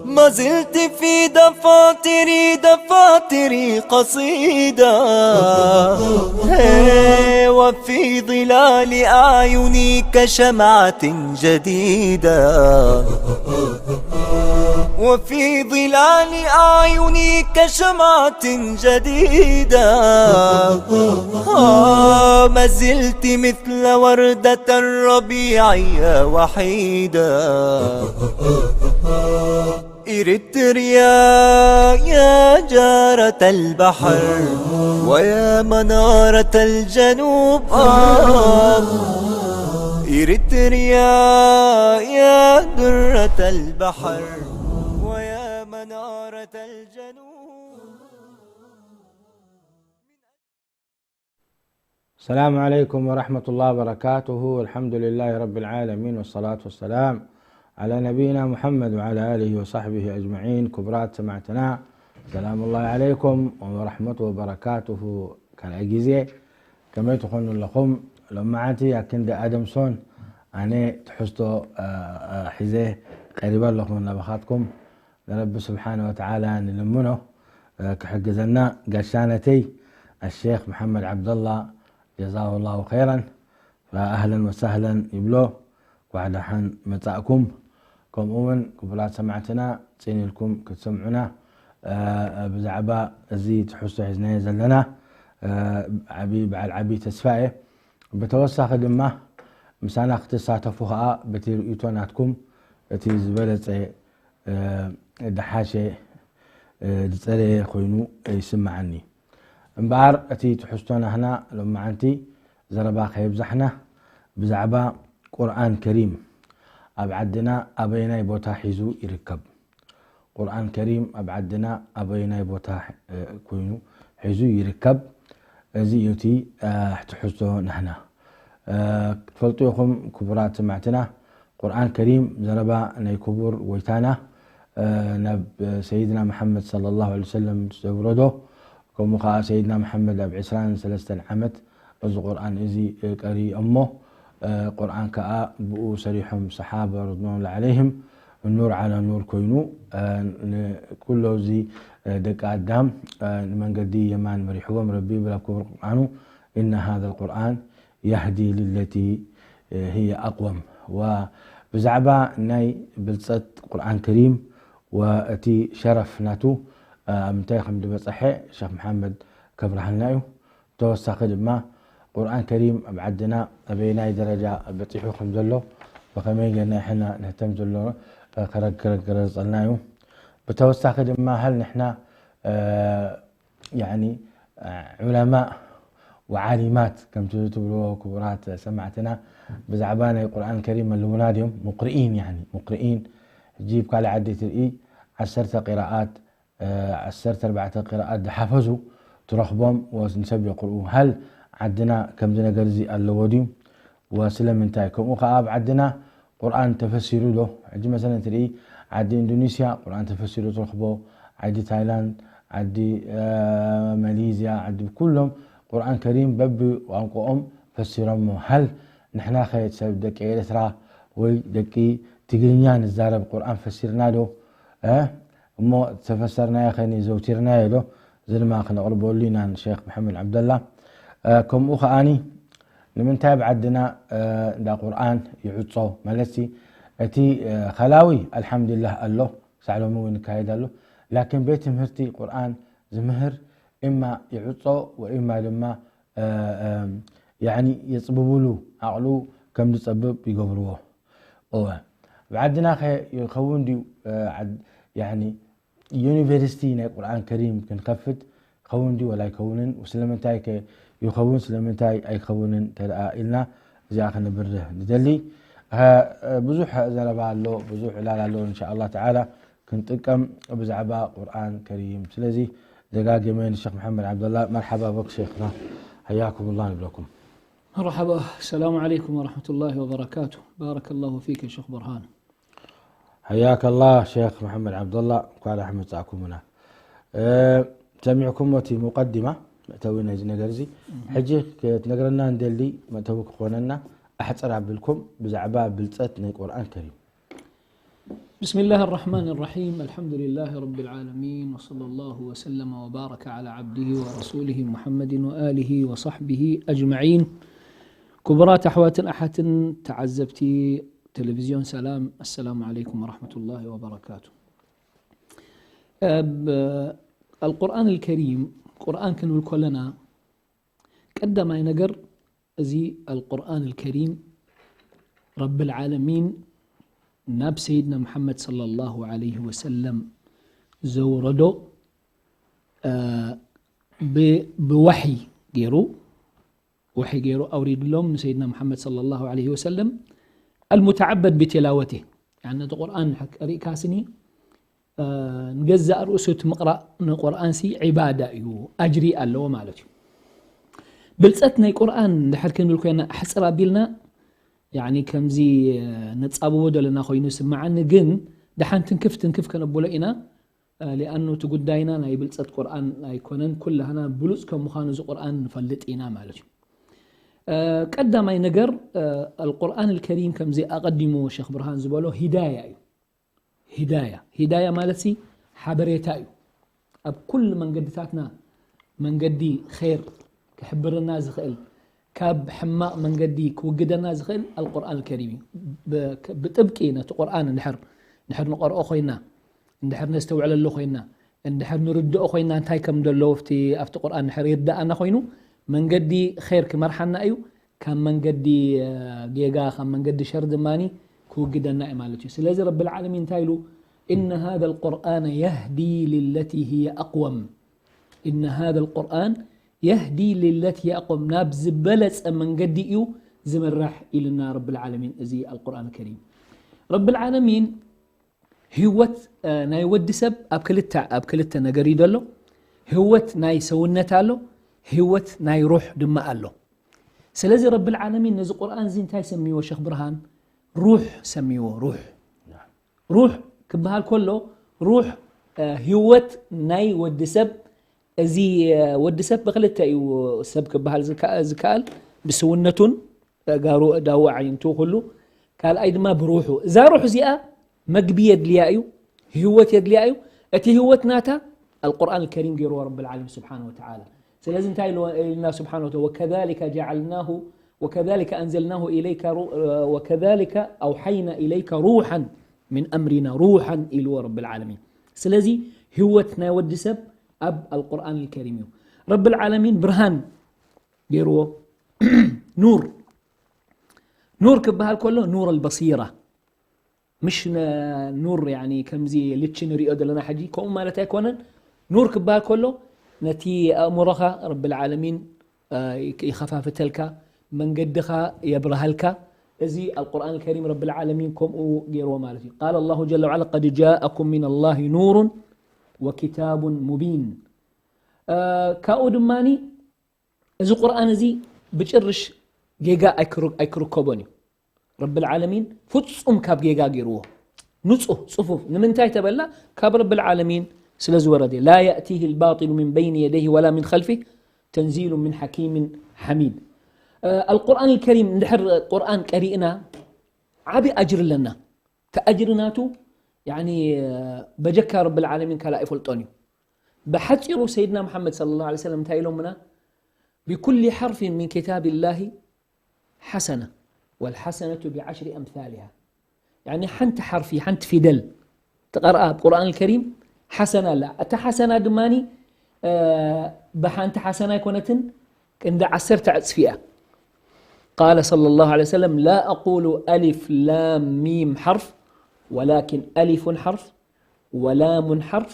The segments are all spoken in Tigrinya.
ما زلت في دفاتري، دفاتري قصيدة، هي، وفي ظلال أعيني كشمعة جديدة، وفي ظلال أعيني كشمعة جديدة. آه، ما زلت مثل وردة الربيع يا وحيدة. إريتريا، يا جارة البحر ويا منارة الجنوب. آه، إريتريا، يا درة البحر ويا منارة الجنوب. السلام عليكم ورحمة الله وبركاته. الحمد لله رب العالمين، والصلاة والسلام على نبينا محمد وعلى آله وصحبه أجمعين. ክቡራት ሰማዕትና፣ ሰላም ላሂ ዓለይኩም ወረሕመቱ ወበረካቱሁ። ካልኣይ ግዜ ከመይ ትኾኑ ኣለኹም? ሎማዓንቲ ኣክንዲ ኣደምሶን ኣነ ትሕዝቶ፣ አ፣ አ፣ ሒዘ ቀሪበ ኣለኹ ናባኻትኩም። ንረቢ ስብሓነ ወተዓላ ንልምኖ፣ እ፣ ክሕግዘና። ጋሻነተይ ኣሼኽ መሓመድ ዓብደላ፣ ጀዛሁ ላሁ ኸይራን፣ ኣህለን ወሳህለን ይብሎ። ኳዕ ደሓን መጻእኩም። ከምኡ እውን ክቡራት ሰማዕትና፣ ጽን ኢልኩም ክትሰምዑና፣ እ፣ ብዛዕባ እዚ ትሕዝቶ ሒዝናዮ ዘለና፣ እ፣ ዓቢ፣ በዓል ዓቢ ተስፋ እየ። ብተወሳኺ ድማ፣ ምሳና ክትሳተፉ ኸኣ፣ በቲ ርእይቶ ናትኩም፣ እቲ ዝበለጸ እ፣ ዝሓሸ፣ እ፣ ዝጸረየ ኮይኑ ይስምዓኒ። እምበኣር፣ እቲ ትሕዝቶ ናህና ሎማዓንቲ ዘረባ ከየብዛሕና፣ ብዛዕባ ቁርኣን ከሪም ኣብ ዓድና ኣበየናይ ቦታ ሒዙ ይርከብ? ቁርኣን ከሪም ኣብ ዓድና ኣበየናይ ቦታ፣ እ፣ ኮይኑ ሒዙ ይርከብ? እዚ እዩ እቲ፣ እ፣ ትሕዝቶ ናህና። እ፣ ክትፈልጡ ኢኹም ክቡራት ሰማዕትና፣ ቁርኣን ከሪም ዘረባ ናይ ክቡር ጎይታና፣ እ፣ ናብ ሰይድና መሓመድ ሰለላሁ ዐለይሂ ወሰለም ዘውረዶ፣ ከምኡ ኸዓ ሰይድና መሓመድ ኣብ ዕስራን ሰለስተን ዓመት እዚ ቁርኣን እዚ፣ እ፣ ቀሪኦሞ፣ እ፣ ቁርኣን ከኣ ብኡ ሰሪሖም ሰሓባ ረድዋኑላሂ ዐለይሂም ኑር ዓላ ኑር ኮይኑ፣ እ፣ ንኩሎ እዚ፣ እ፣ ደቂ ኣዳም፣ እ፣ ንመንገዲ የማን መሪሕዎም። ረቢ ይብል ኣብ ክቡር ቁርኣኑ፣ "ኢነ ሃዘል ቁርኣን የህዲ ሊለቲ ህየ ኣቅወም"። ብዛዕባ ናይ ብልጸት ቁርኣን ከሪም ወእቲ ሸረፍ ናቱ፣ እ፣ ኣብ ምንታይ ከም ዝበጸሐ ሸኽ መሓመድ ከብርሃልና እዩ። ብተወሳኺ ድማ፣ ቁርኣን ከሪም ኣብ ዓድና ኣበየናይ ደረጃ በጺሑ ከም ዘሎ፣ ብኸመይ ጌርና ኢሕና ንህተም ዘሎ፣ እ፣ ከረግ-፣ ከረግ-፣ ከረግጸልና እዩ። ብተወሳኺ ድማ፣ ሀል ንሕና፣ እ፣ ያኒ፣ እ፣ ዑለማእ ወዓሊማት ከምቲ ትብልዎ፣ ክቡራት ሰማዕትና፣ ብዛዕባ ናይ ቁርኣን ከሪም ኣለዉና ድዮም? ሙቅርኢን፣ ያኒ፣ ሙቅርኢን። ሕጂ ኣብ ካልእ ዓዲ ትርኢ፣ ዓሰርተ ቂራኣት፣ እ፣ ዓሰርተ ኣርባዕተ ቂራኣት ዝሓፈዙ ትረኽቦም፣ ወ-፣ ንሰብ የቕርኡ። ሀል ዓድና ከምዚ ነገር እዚ ኣለዎ ድዩ? ወስለምንታይ? ከምኡ ኸዓ ኣብ ዓድና ቁርኣን ተፈሲሩ ዶ? ሕጂ መሰለን ትርኢ፣ ዓዲ ኢንዶኔስያ ቁርኣን ተፈሲሩ ትረኽቦ፣ ዓዲ ታይላንድ፣ ዓዲ፣ እ፣ መሌዝያ፣ ዓዲ ኩሎም ቁርኣን ከሪም በብቋንቋኦም ፈሲሮሞ። ሀል ንሕናኸ ሰብ ደቂ ኤርትራ ወይ ደቂ ትግርኛ ንዛረብ ቁርኣን ፈሲርና ዶ? እ? እሞ ዝተፈሰርናዮ ኸኒ ዘውቲርናዮ ዶ? እዚ ድማ ክነቕርበሉ ኢና ንሼኽ መሓመድ ዓብደላ። እ፣ ከምኡ ኸኣኒ ንምንታይ ኣብ ዓድና፣ እ፣ እንዳ ቁርኣን ይዕጾ? ማለትሲ እቲ፣ እ፣ ኸላዊ ኣልሓምዱሊላህ ኣሎ፣ ክሳዕ ሎሚ እውን ይካየድ ኣሎ። ላኪን ቤት ትምህርቲ ቁርኣን ዝምህር እማ ይዕጾ ወእማ ድማ፣ እ፣ እ፣ ያዕኒ የጽብብሉ፣ ዓቕሉ ከም ዝጸብብ ይገብርዎ። እወ፣ ኣብ ዓድና ከ ይኸውን ድዩ? እ፣ ዓድ-፣ ያዕኒ ዩኒቨርሲቲ ናይ ቁርኣን ከሪም ክንኸፍት ይኸውን ድዩ ወላ ኣይከውንን? ስለምንታይ ከ ይኸውን፣ ስለምንታይ ኣይከውንን እንተ ደኣ ኢልና፣ እዚኣ ከነብርህ ንደሊ። እ፣ ብዙሕ ዘረባ ኣሎ፣ ብዙሕ ዕላል ኣሎ። እንሻኣላህ ተዓላ ክንጥቀም ብዛዕባ ቁርኣን ከሪም። ስለዚ ደጋጊመ ንሸኽ መሓመድ ዓብደላ መርሓባ በክ ሸኽና፣ ሓያኩም ላህ ንብለኩም። مرحبا، السلام عليكم ورحمة الله وبركاته. بارك الله فيك يا شيخ برهان. ሓያከ ላህ ሸኽ መሓመድ ዓብደላ፣ እንኳዕ ደሓን መጻእኩምና። እ፣ ሰሚዕኩም እቲ ሙቀዲማ፣ መእተዊ ናይዚ ነገር እዚ። ሕጂ ክትነግረና እንደሊ፣ መእተዊ ክኾነና ኣሕጽር ኣቢልኩም ብዛዕባ ብልጸት ናይ ቁርኣን ከሪም። بسم الله الرحمن الرحيم. الحمد لله رب العالمين، وصلى الله وسلم وبارك على عبده ورسوله محمد وآله وصحبه أجمعين. ክቡራት ኣሕዋትን ኣሓትን ተዓዘብቲ ቴሌቪዝዮን ሰላም፣ السلام عليكم ورحمة الله وبركاته. ኣብ ኣልቁርኣን ኣልከሪም፣ ቁርኣን ክንብል ከለና፣ ቀዳማይ ነገር፣ እዚ ኣልቁርኣን ኣልከሪም ረብል ዓለሚን ናብ ሰይድና መሓመድ ሰለላሁ ዐለይሂ ወሰለም ዘውረዶ፣ እ፣ ብ-፣ ብዋሒ ገይሩ፣ ዋሒ ገይሩ ኣውሪድሎም ንሰይድና መሓመድ ሰለላሁ ዐለይሂ ወሰለም፣ ኣልሙተዓበድ ብቴላወቴ። ያኒ ነቲ ቁርኣን ቀሪእካ ስኒ፣ እ፣ ንገዛእ ርእሱ እቲ ምቕራእ ንቁርኣንሲ ዒባዳ እዩ፣ ኣጅሪ ኣለዎ ማለት እዩ። ብልጸት ናይ ቁርኣን እንድሕር ክንብል ኮይና፣ ኣሕጽር ኣቢልና፣ ያኒ ከምዚ፣ እ፣ ነጻብቦ ዘለና ኮይኑ ስምዓኒ፣ ግን ደሓን ትንክፍ ትንክፍ ከነብሎ ኢና። እ፣ ሊኣኑ እቲ ጉዳይና ናይ ብልጸት ቁርኣን ኣይኮነን፣ ኩላህና ብሉጽ ከም ምዃኑ እዚ ቁርኣን ንፈልጥ ኢና ማለት እዩ። እ፣ ቀዳማይ ነገር፣ እ፣ ኣልቁርኣን ኣልከሪም ከምዚ ኣቐዲሙ ሸኽ ብርሃን ዝበሎ ሂዳያ እዩ። ሂዳያ፣ ሂዳያ ማለት ሲ ሓበሬታ እዩ። ኣብ ኩሉ መንገድታትና መንገዲ ኸይር ክሕብረና ዝኽእል፣ ካብ ሕማቕ መንገዲ ክውግደና ዝኽእል ኣልቁርኣን ኣልከሪም እዩ። ብ-፣ ብጥብቂ ነቲ ቁርኣን እንድሕር፣ እንድሕር ንቐርኦ ኮይና፣ እንድሕር ነስተውዕለሉ ኮይና፣ እንድሕር ንርድኦ ኮይና፣ እንታይ ከም ዘለዎ ኣብቲ፣ ኣብቲ ቁርኣን እንድሕር ይርድኣና ኮይኑ፣ መንገዲ ኸይር ክመርሓና እዩ። ካብ መንገዲ፣ እ፣ ጌጋ፣ ካብ መንገዲ ሸር ድማኒ ክውግደና እዩ ማለት እዩ። ስለዚ ረብል ዓለሚን እንታይ ኢሉ? إن هذا القرآن يهدي للتي هي أقوم. إن هذا القرآن يهدي للتي هي أقوم. ናብ ዝበለጸ መንገዲ እዩ ዝምራሕ ኢልና ረብል ዓለሚን። እዚ ኣልቁርኣን ከሪም ረብል ዓለሚን ህይወት፣ እ፣ ናይ ወዲ ሰብ ኣብ ክልተ፣ ኣብ ክልተ ነገር እዩ ዘሎ። ህይወት ናይ ሰውነት ኣሎ፣ ህይወት ናይ ሩሕ ድማ ኣሎ። ስለዚ ረብል ዓለሚን ነዚ ቁርኣን እዚ እንታይ ሰሚዎ ሸኽ ብርሃን? ሩሕ ሰሚዎ፣ ሩሕ። ሩሕ ክበሃል ከሎ፣ ሩሕ፣ እ፣ ህይወት ናይ ወዲ ሰብ፣ እዚ፣ እ፣ ወዲ ሰብ ብክልተ እዩ ሰብ ክበሃል ዝከ-፣ ዝከኣል፣ ብስውነቱን፣ ኣእጋሩ፣ ኣእዳዉ፣ ኣዕይንቱ፣ ኩሉ። ካልኣይ ድማ ብሩሑ። እዛ ሩሕ እዚኣ መግቢ የድልያ እዩ፣ ህይወት የድልያ እዩ። እቲ ህይወት ናታ ኣልቁርኣን ኣልከሪም ገይርዎ ረብል ዓለሚን ስብሓነ ወተዓላ። ስለዚ እንታይ ኢልዎ-፣ ኢልና ስብሓነ ወተዓላ፣ وكذلك جعلناه وكذلك أنزلناه إليك رو-، وكذلك أوحينا إليك روحا من أمرنا، روحا ኢልዎ ረብል ዓለሚን። ስለዚ ህይወት ናይ ወዲ ሰብ ኣብ ኣልቁርኣን ኣልከሪም እዩ። ረብል ዓለሚን ብርሃን ገይርዎ። ኑር፣ ኑር ክበሃል ከሎ ኑር ኣልበሲራ፣ ምሽ ነ-፣ ኑር ያኒ ከምዚ ልቺ ንሪኦ ዘለና ሕጂ ከምኡ ማለት ኣይኮነን። ኑር ክበሃል ከሎ ነቲ ኣእምሮኻ ረብል ዓለሚን፣ እ፣ ይኸፋፍተልካ፣ መንገድኻ የብርሃልካ። እዚ ኣልቁርኣን ከሪም ረብል ዓለሚን ከምኡ ገይርዎ ማለት እዩ። قال الله جل وعلا قد جاءكم من الله نور وكتاب مبين። እ፣ ካብኡ ድማኒ እዚ ቁርኣን እዚ ብጭርሽ ጌጋ ኣይክር-፣ ኣይክርከቦን እዩ። ረብል ዓለሚን ፍጹም ካብ ጌጋ ገይርዎ። ንጹህ፣ ጽፉፍ። ንምንታይ ተበላ? ካብ ረብል ዓለሚን ስለ ዝወረደ። لا يأتيه الباطل من بين يديه ولا من خلفه تنزيل من حكيم حميد። እ፣ ኣልቁርኣን ከሪም እንድሕር ቁርኣን ቀሪእና ዓቢ ኣጅሪ ኣለና። እቲ ኣጅሪ ናቱ፣ ያኒ፣ በጀካ ረብል ዓለሚን ካልእ ኣይፈልጦን እዩ። ብሓጺሩ ሰይድና መሓመድ ሰለላሁ ዐለይሂ ወሰለም እንታይ ኢሎምና? بكل حرف من كتاب الله حسنة والحسنة بعشر أمثالها። ያኒ ሓንቲ ሓርፊ፣ ሓንቲ ፊደል ትቐርኣ ኣብ ቁርኣን ከሪም ሓሰና ኣላ። እታ ሓሰና ድማኒ፣ እ፣ ብሓንቲ ሓሰና ኣይኮነትን፣ ክንዲ ዓሰርተ ዕጽፊ እያ። قال صلى الله عليه وسلم لا أقول ألف لام ميم حرف ولكن ألف حرف ولام حرف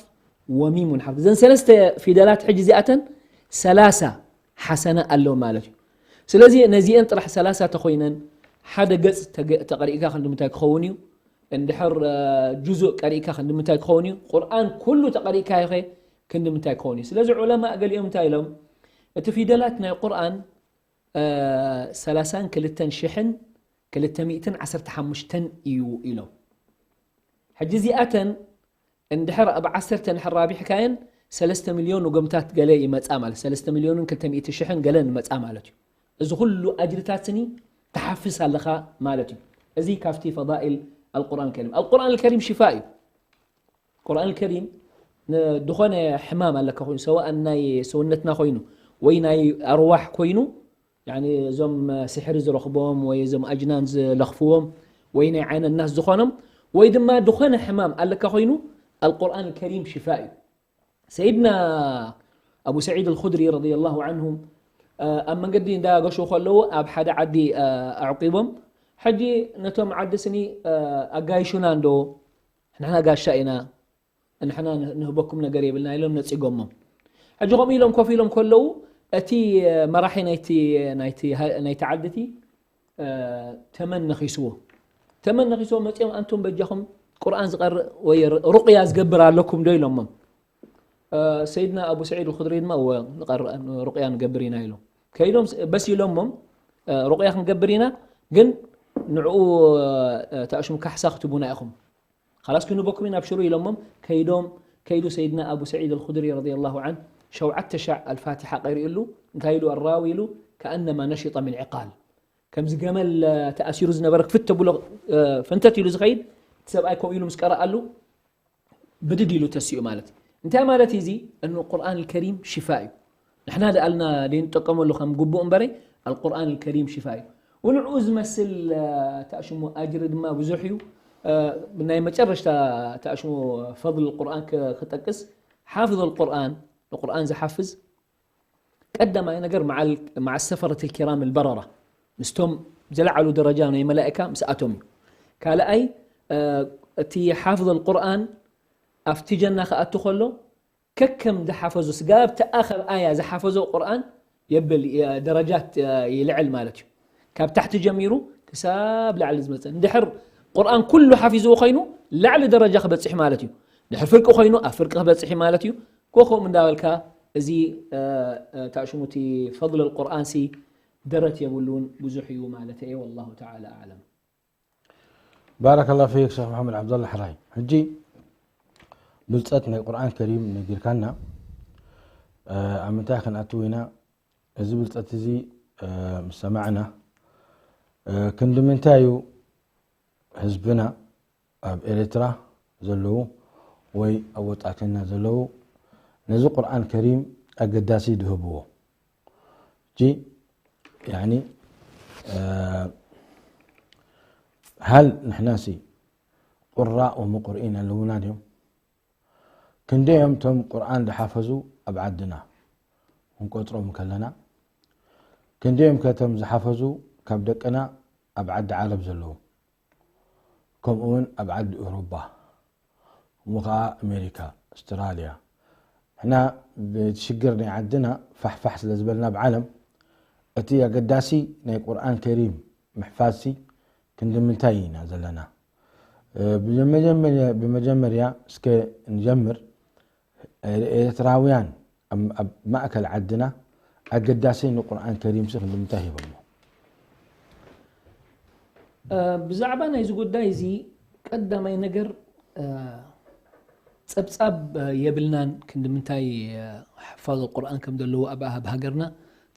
وميم حرف። እዘን ሰለስተ ፊደላት ሕጂ እዚኣተን ሰላሳ ሓሰና ኣለዎ ማለት እዩ። ስለዚ ነዚአን ጥራሕ ሰላሳ ተኾይነን ሓደ ገጽ ተገ-፣ ተቐሪእካ ክንዲ ምንታይ ክኸውን እዩ? እንድሕር እ፣ ጁዙእ ቀሪእካ ክንዲ ምንታይ ክኸውን እዩ? ቁርኣን ኩሉ ተቐሪእካዮ ኸ ክንዲ ምንታይ ክኸውን እዩ? ስለዚ ዑለማእ ገሊኦም እንታይ ኢሎም? እቲ ፊደላት ናይ ቁርኣን እ፣ ሰላሳን ክልተን ሽሕን ክልተ ሚእትን ዓሰርተ ሓሙሽተን እዩ ኢሎም። ሕጂ እዚኣተን እንድሕር ኣብ ዓሰርተ እንድሕር ራቢሕካየን ሰለስተ ሚልዮን ወገምታት ገለ ይመጻ ማለት፣ ሰለስተ ሚልዮንን ክልተ ሚእቲ ሽሕን ገለን ይመጻ ማለት እዩ። እዚ ኩሉ ኣጅርታት ስኒ ትሓፍስ ኣለኻ ማለት እዩ። እዚ ካብቲ ፈዳኢል ኣልቁርኣን ከሪም። ኣልቁርኣን ከሪም ሽፋ እዩ። ቁርኣን ከሪም ንድኾነ ሕማም ኣለካ ኮይኑ፣ ሰዋእ ናይ ሰውነትና ኮይኑ ወይ ናይ ኣርዋሕ ኮይኑ፣ ያኒ እዞም ስሕሪ ዝረኽቦም ወይ እዞም ኣጅናን ዝለኽፍዎም ወይ ናይ ዓይነ ናስ ዝኾኖም ወይ ድማ ድኾነ ሕማም ኣለካ ኮይኑ፣ ኣልቁርኣን ከሪም ሽፋ እዩ። ሰይድና ኣቡ ሰዒድ ኣልኹድሪ ረዲየላሁ ዐንሁ፣ እ፣ ኣብ መንገዲ እንዳገሹ ከለዉ ኣብ ሓደ ዓዲ፣ እ፣ ኣዕቂቦም፣ ሕጂ ነቶም ዓዲ ስኒ፣ እ፣ ኣጋይሹና እንዶ፣ ንሕና ጋሻ ኢና፣ ንሕና ንህ-፣ ንህበኩም ነገር የብልና ኢሎም ነጺጎሞም። ሕጂ ከምኡ ኢሎም ኮፍ ኢሎም ከለዉ፣ እቲ፣ እ፣ መራሒ ናይቲ፣ ናይቲ ሃ-፣ ናይቲ ዓዲ እቲ፣ እ፣ ተመን ነኺስዎ። ተመን ነኺስዎ መጺኦም፣ ኣንቱም በጃኹም ቁርኣን ዝቐርእ ወይ ር-፣ ሩቕያ ዝገብር ኣለኩም ዶ ኢሎሞም። እ፣ ሰይድና ኣቡ ሰዒድ ኣልኹድሪ ድማ፣ "እወ፣ ንቐርእ፣ ሩቕያ ንገብር ኢና" ኢሎም። ከይዶም ስ-፣ በስ ኢሎሞም፣ እ፣ "ሩቕያ ክንገብር ኢና፣ ግን ንዕኡ፣ እ፣ ተኣሽሙ ካሕሳ ክትቡና ኢኹም። ኻላስ ክንበኩም ኢና፣ ኣብሽሩ" ኢሎሞም። ከይዶም፣ ከይዱ ሰይድና ኣቡ ሰዒድ ኣልኹድሪ ረዲየላሁ ዐንሁ ሸውዓተ ሻዕ ኣልፋቲሓ ቀሪእሉ፣ እንታይ ኢሉ ኣራዊ ኢሉ፣ "ከኣነማ ነሽጠ ሚን ዕቃል"። ከምዚ ገመል፣ እ፣ ተኣሲሩ ዝነበረ ክፍት ተብሎ፣ እ፣ ፈንተት ኢሉ ዝኸይድ፣ እቲ ሰብኣይ ከምኡ ኢሉ ምስ ቀረኣሉ፣ ብድድ ኢሉ ተሲኡ ማለት እዩ። እንታይ ማለት እዩ እዚ? እኑ ቁርኣን ከሪም ሽፋ እዩ። ንሕና ደኣልና ደይንጠቀመሉ ከም ግቡእ እምበረይ፣ ኣልቁርኣን ከሪም ሽፋ እዩ። ወንዕኡ ዝመስል፣ እ፣ ተኣሽሙ ኣጅሪ ድማ ብዙሕ እዩ። እ፣ ናይ መጨረሽታ ተኣሽሙ ፈድል ቁርኣን ክ-፣ ክጠቅስ፣ ሓፍዝ ኣልቁርኣን፣ ንቁርኣን ዝሓፍዝ ቀዳማይ ነገር መዓል-፣ መዓ ሰፈረት ልኪራም ልበረራ፣ ምስቶም ዝለዓሉ ደረጃ ናይ መላእካ ምስኣቶም እዩ። ካልኣይ፣ እ፣ እቲ ሓፍዝ ኣልቁርኣን ኣብቲ ጀና ክኣቱ ከሎ፣ ከከም ዝሓፈዞ፣ ስጋብ ተኣኸብ ኣያ ዝሓፈዞ ቁርኣን የብል፣ የ-፣ ደረጃት፣ እ፣ ይልዕል ማለት እዩ። ካብ ታሕቲ ጀሚሩ ክሳብ ላዕሊ ዝመጸ። እንድሕር ቁርኣን ኩሉ ሓፊዝዎ ኮይኑ፣ ላዕሊ ደረጃ ክበጽሕ ማለት እዩ። ድሕር ፍርቂ ኮይኑ፣ ኣብ ፍርቂ ክበጽሕ ማለት እዩ። ኮ-፣ ከምኡ እንዳበልካ፣ እዚ፣ እ፣ እ፣ ታሽሙ እቲ ፈድል ቁርኣን ሲ ደረት የብሉን፣ ብዙሕ እዩ ማለት እየ። ወላሁ ተዓላ ኣዕለም። ባረከላሁ ፊክ ሸኽ መሓመድ ዓብደላ ሕራይ። ሕጂ ብልጸት ናይ ቁርኣን ከሪም ነጊርካና፣ እ፣ ኣብ ምንታይ ክንኣትው ኢና? እዚ ብልጸት እዚ፣ እ፣ ምስ ሰማዕና፣ እ፣ ክንዲ ምንታይ እዩ ህዝብና ኣብ ኤርትራ ዘለዉ ወይ ኣብ ወጻእተኛ ዘለዉ ነዚ ቁርኣን ከሪም ኣገዳሲ ድህብዎ? ሕጂ፣ ያኒ፣ እ፣ ሃል ንሕናሲ ቁራእ ወሙቁርኢን ኣለዉና ድዮም? ክንደዮም እቶም ቁርኣን ዝሓፈዙ ኣብ ዓድና ክንቆጽሮም ከለና፣ ክንደዮም ከ እቶም ዝሓፈዙ ካብ ደቅና ኣብ ዓዲ ዓረብ ዘለዉ፣ ከምኡ እውን ኣብ ዓዲ ኤውሮጳ፣ እሞ ኸዓ ኣሜሪካ፣ ኣውስትራልያ። ንሕና ብቲ ሽግር ናይ ዓድና ፋሕፋሕ ስለ ዝበልና ኣብ ዓለም፣ እቲ ኣገዳሲ ናይ ቁርኣን ከሪም ምሕፋዝሲ ክንዲ ምንታይ ኢና ዘለና? እ፣ ብመጀመርያ፣ ብመጀመርያ እስከ ንጀምር። ኤርትራውያን ኣብ፣ ኣብ ማእከል ዓድና ኣገዳሲ ንቁርኣን ከሪምሲ ክንዲ ምንታይ ሂቦሞ? እ፣ ብዛዕባ ናይዚ ጉዳይ እዚ ቀዳማይ ነገር፣ እ፣ ጸብጻብ፣ እ፣ የብልናን። ክንዲ ምንታይ፣ እ፣ ሕፋዝ ቁርኣን ከም ዘለዎ ኣብ፣ ኣብ ሃገርና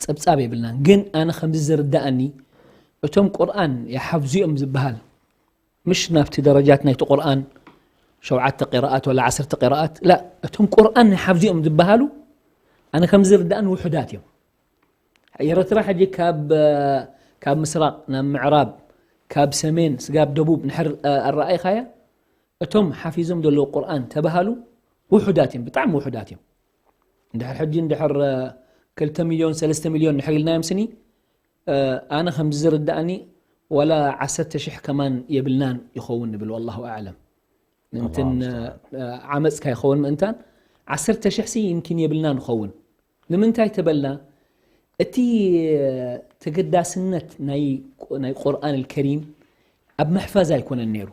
ጸብጻብ የብልናን። ግን ኣነ ከምዚ ዝርድኣኒ፣ እቶም ቁርኣን ይሓፍዙ እዮም ዝበሃል፣ ምሽ ናብቲ ደረጃት ናይቲ ቁርኣን ሸውዓተ ቂራኣት ወላ ዓሰርተ ቂራኣት፣ ላ፣ እቶም ቁርኣን ይሓፍዙ እዮም ዝበሃሉ፣ ኣነ ከም ዝርድኣኒ ውሑዳት እዮም። ኤርትራ ሕጂ ካብ፣ ካብ ምስራቕ ናብ ምዕራብ፣ ካብ ሰሜን ስጋብ ደቡብ ንሕር ኣረኣይኻያ፣ እቶም ሓፊዞም ዘለዉ ቁርኣን ተባሃሉ ውሑዳት እዮም፣ ብጣዕሚ ውሑዳት እዮም። እንድሕር ሕጂ እንድሕር ክልተ ሚልዮን፣ ሰለስተ ሚልዮን እንድሕር ኢልናዮም ስኒ፣ ኣነ ከም ዝርድኣኒ ዋላ ዓሰርተ ሽሕ ከማን የብልናን ይኸውን ንብል፣ ወላሁ ኣዕለም። ምእንትን፣ ኣላሁ ሙስተዓን። ዓመጽ ካይኸውን ምእንታን፣ ዓሰርተ ሽሕ ሲ ይምኪን የብልና ንኸውን። ንምንታይ ተበልና? እቲ ተገዳስነት ናይ፣ ናይ ቁርኣን ኣልከሪም ኣብ ምሕፋዝ ኣይኮነን ነይሩ።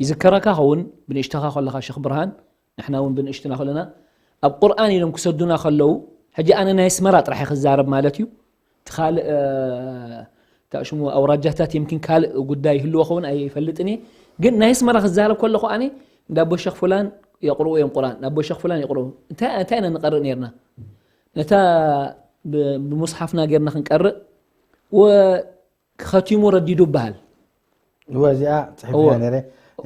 ይዝከረካ ኸውን ብንእሽተኻ ከለኻ ሸኽ ብርሃን፣ ንሕና እውን ብንእሽትና ከለና ኣብ ቁርኣን ኢሎም ክሰዱና ከለዉ፣ ሕጂ ኣነ ናይ ኣስመራ ጥራሕ ክዛረብ ማለት እዩ። እቲ ካልእ ታሽሙ ኣውራጃታት የምኪን ካልእ ጉዳይ ይህልዎ ኸውን ኣይፈልጥን እየ። ግን ናይ ኣስመራ ክዛረብ ከለኹ ኣነ እንዳ ኣቦ ሸኽ ፍላን የቕርኡ እዮም ቁርኣን፣ እንዳ ኣቦ ሸኽ ፍላን የቕርኡ። እንታይ እንታይ ኢና ንቀርእ ነርና? ነታ ብ- ብሙስሓፍና ጌርና ክንቀርእ ወ- ኸቲሙ ረዲዱ ይበሃል። እወ እዚኣ እወ። ፅሒፍያ ነረ።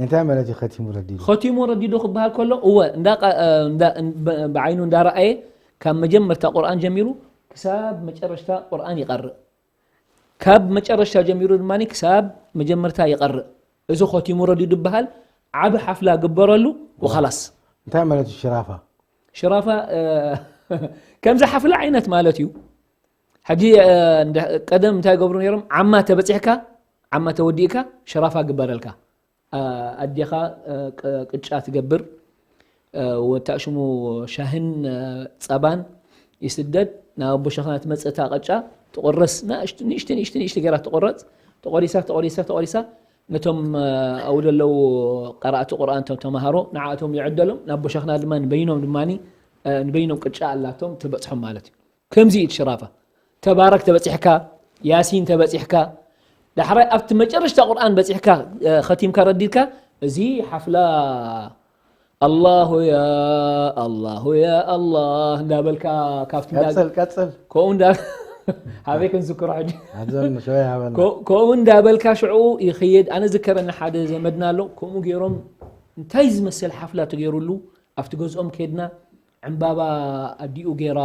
እንታይ ማለት እዩ ከቲሙ ረዲዱ? ኸቲሙ ረዲዱ ክበሃል ከሎ እወ እንዳ ቃ- እንዳ- ብ- ብዓይኑ እንዳረኣየ ካብ መጀመርታ ቁርኣን ጀሚሩ ክሳብ መጨረሽታ ቁርኣን ይቐርእ። ካብ መጨረሽታ ጀሚሩ ድማ ክሳብ መጀመርታ ይቐርእ። እዚ ኸቲሙ ረዲዱ ይበሃል። ዓቢ ሓፍላ ግበረሉ ወኸላስ። እንታይ ማለት እዩ ሽራፋ? ሽራፋ ከምዚ ሓፍላ ዓይነት ማለት እዩ። ሕጂ ቀደም እንታይ ገብሩ ነይሮም? ዓማ ተበፂሕካ ዓማ ተወዲእካ ሽራፋ ግበረልካ። ኣዴኻ ቅጫ ትገብር፣ ወታእሽሙ ሻህን ፀባን ይስደድ። ናብ ኣቦ ሸኽና ትመፅእ እታ ቅጫ ትቆረስ፣ ንእሽቲ ንእሽቲ ንእሽቲ ገይራ ትቆረፅ። ተቆሪሳ ተቆሪሳ ተቆሪሳ ነቶም ኣብኡ ዘለዉ ቀራእቲ ቁርኣን፣ እቶም ተምሃሮ ንዓኣቶም ይዕደሎም። ናብ ኣቦ ሸኽና ድማ ንበይኖም ድማ ንበይኖም ቅጫ ኣላቶም ትበፅሖም ማለት እዩ። ከምዚ እዩ ሽራፋ። ተባረክ ተበፂሕካ፣ ያሲን ተበፂሕካ፣ ዳሕራይ ኣብቲ መጨረሽታ ቁርኣን በፂሕካ ኸቲምካ ረዲድካ፣ እዚ ሓፍላ ኣላሁ ያ ኣላሁ ያ ኣላህ እንዳበልካ ካብቲ እንዳ- ቀፅል ቀፅል ከምኡ እንዳ ኣበይ ክንዝክሮ ሕጂ ኣብዘን ሸወይ ሃበና ኮ- ከምኡ እንዳበልካ ሽዑ ይኸይድ። ኣነ ዝከረኒ ሓደ ዘመድና ኣሎ፣ ከምኡ ገይሮም እንታይ ዝመስል ሓፍላ ተገይሩሉ ኣብቲ ገዝኦም ከድና ዕምባባ ኣዲኡ ገይራ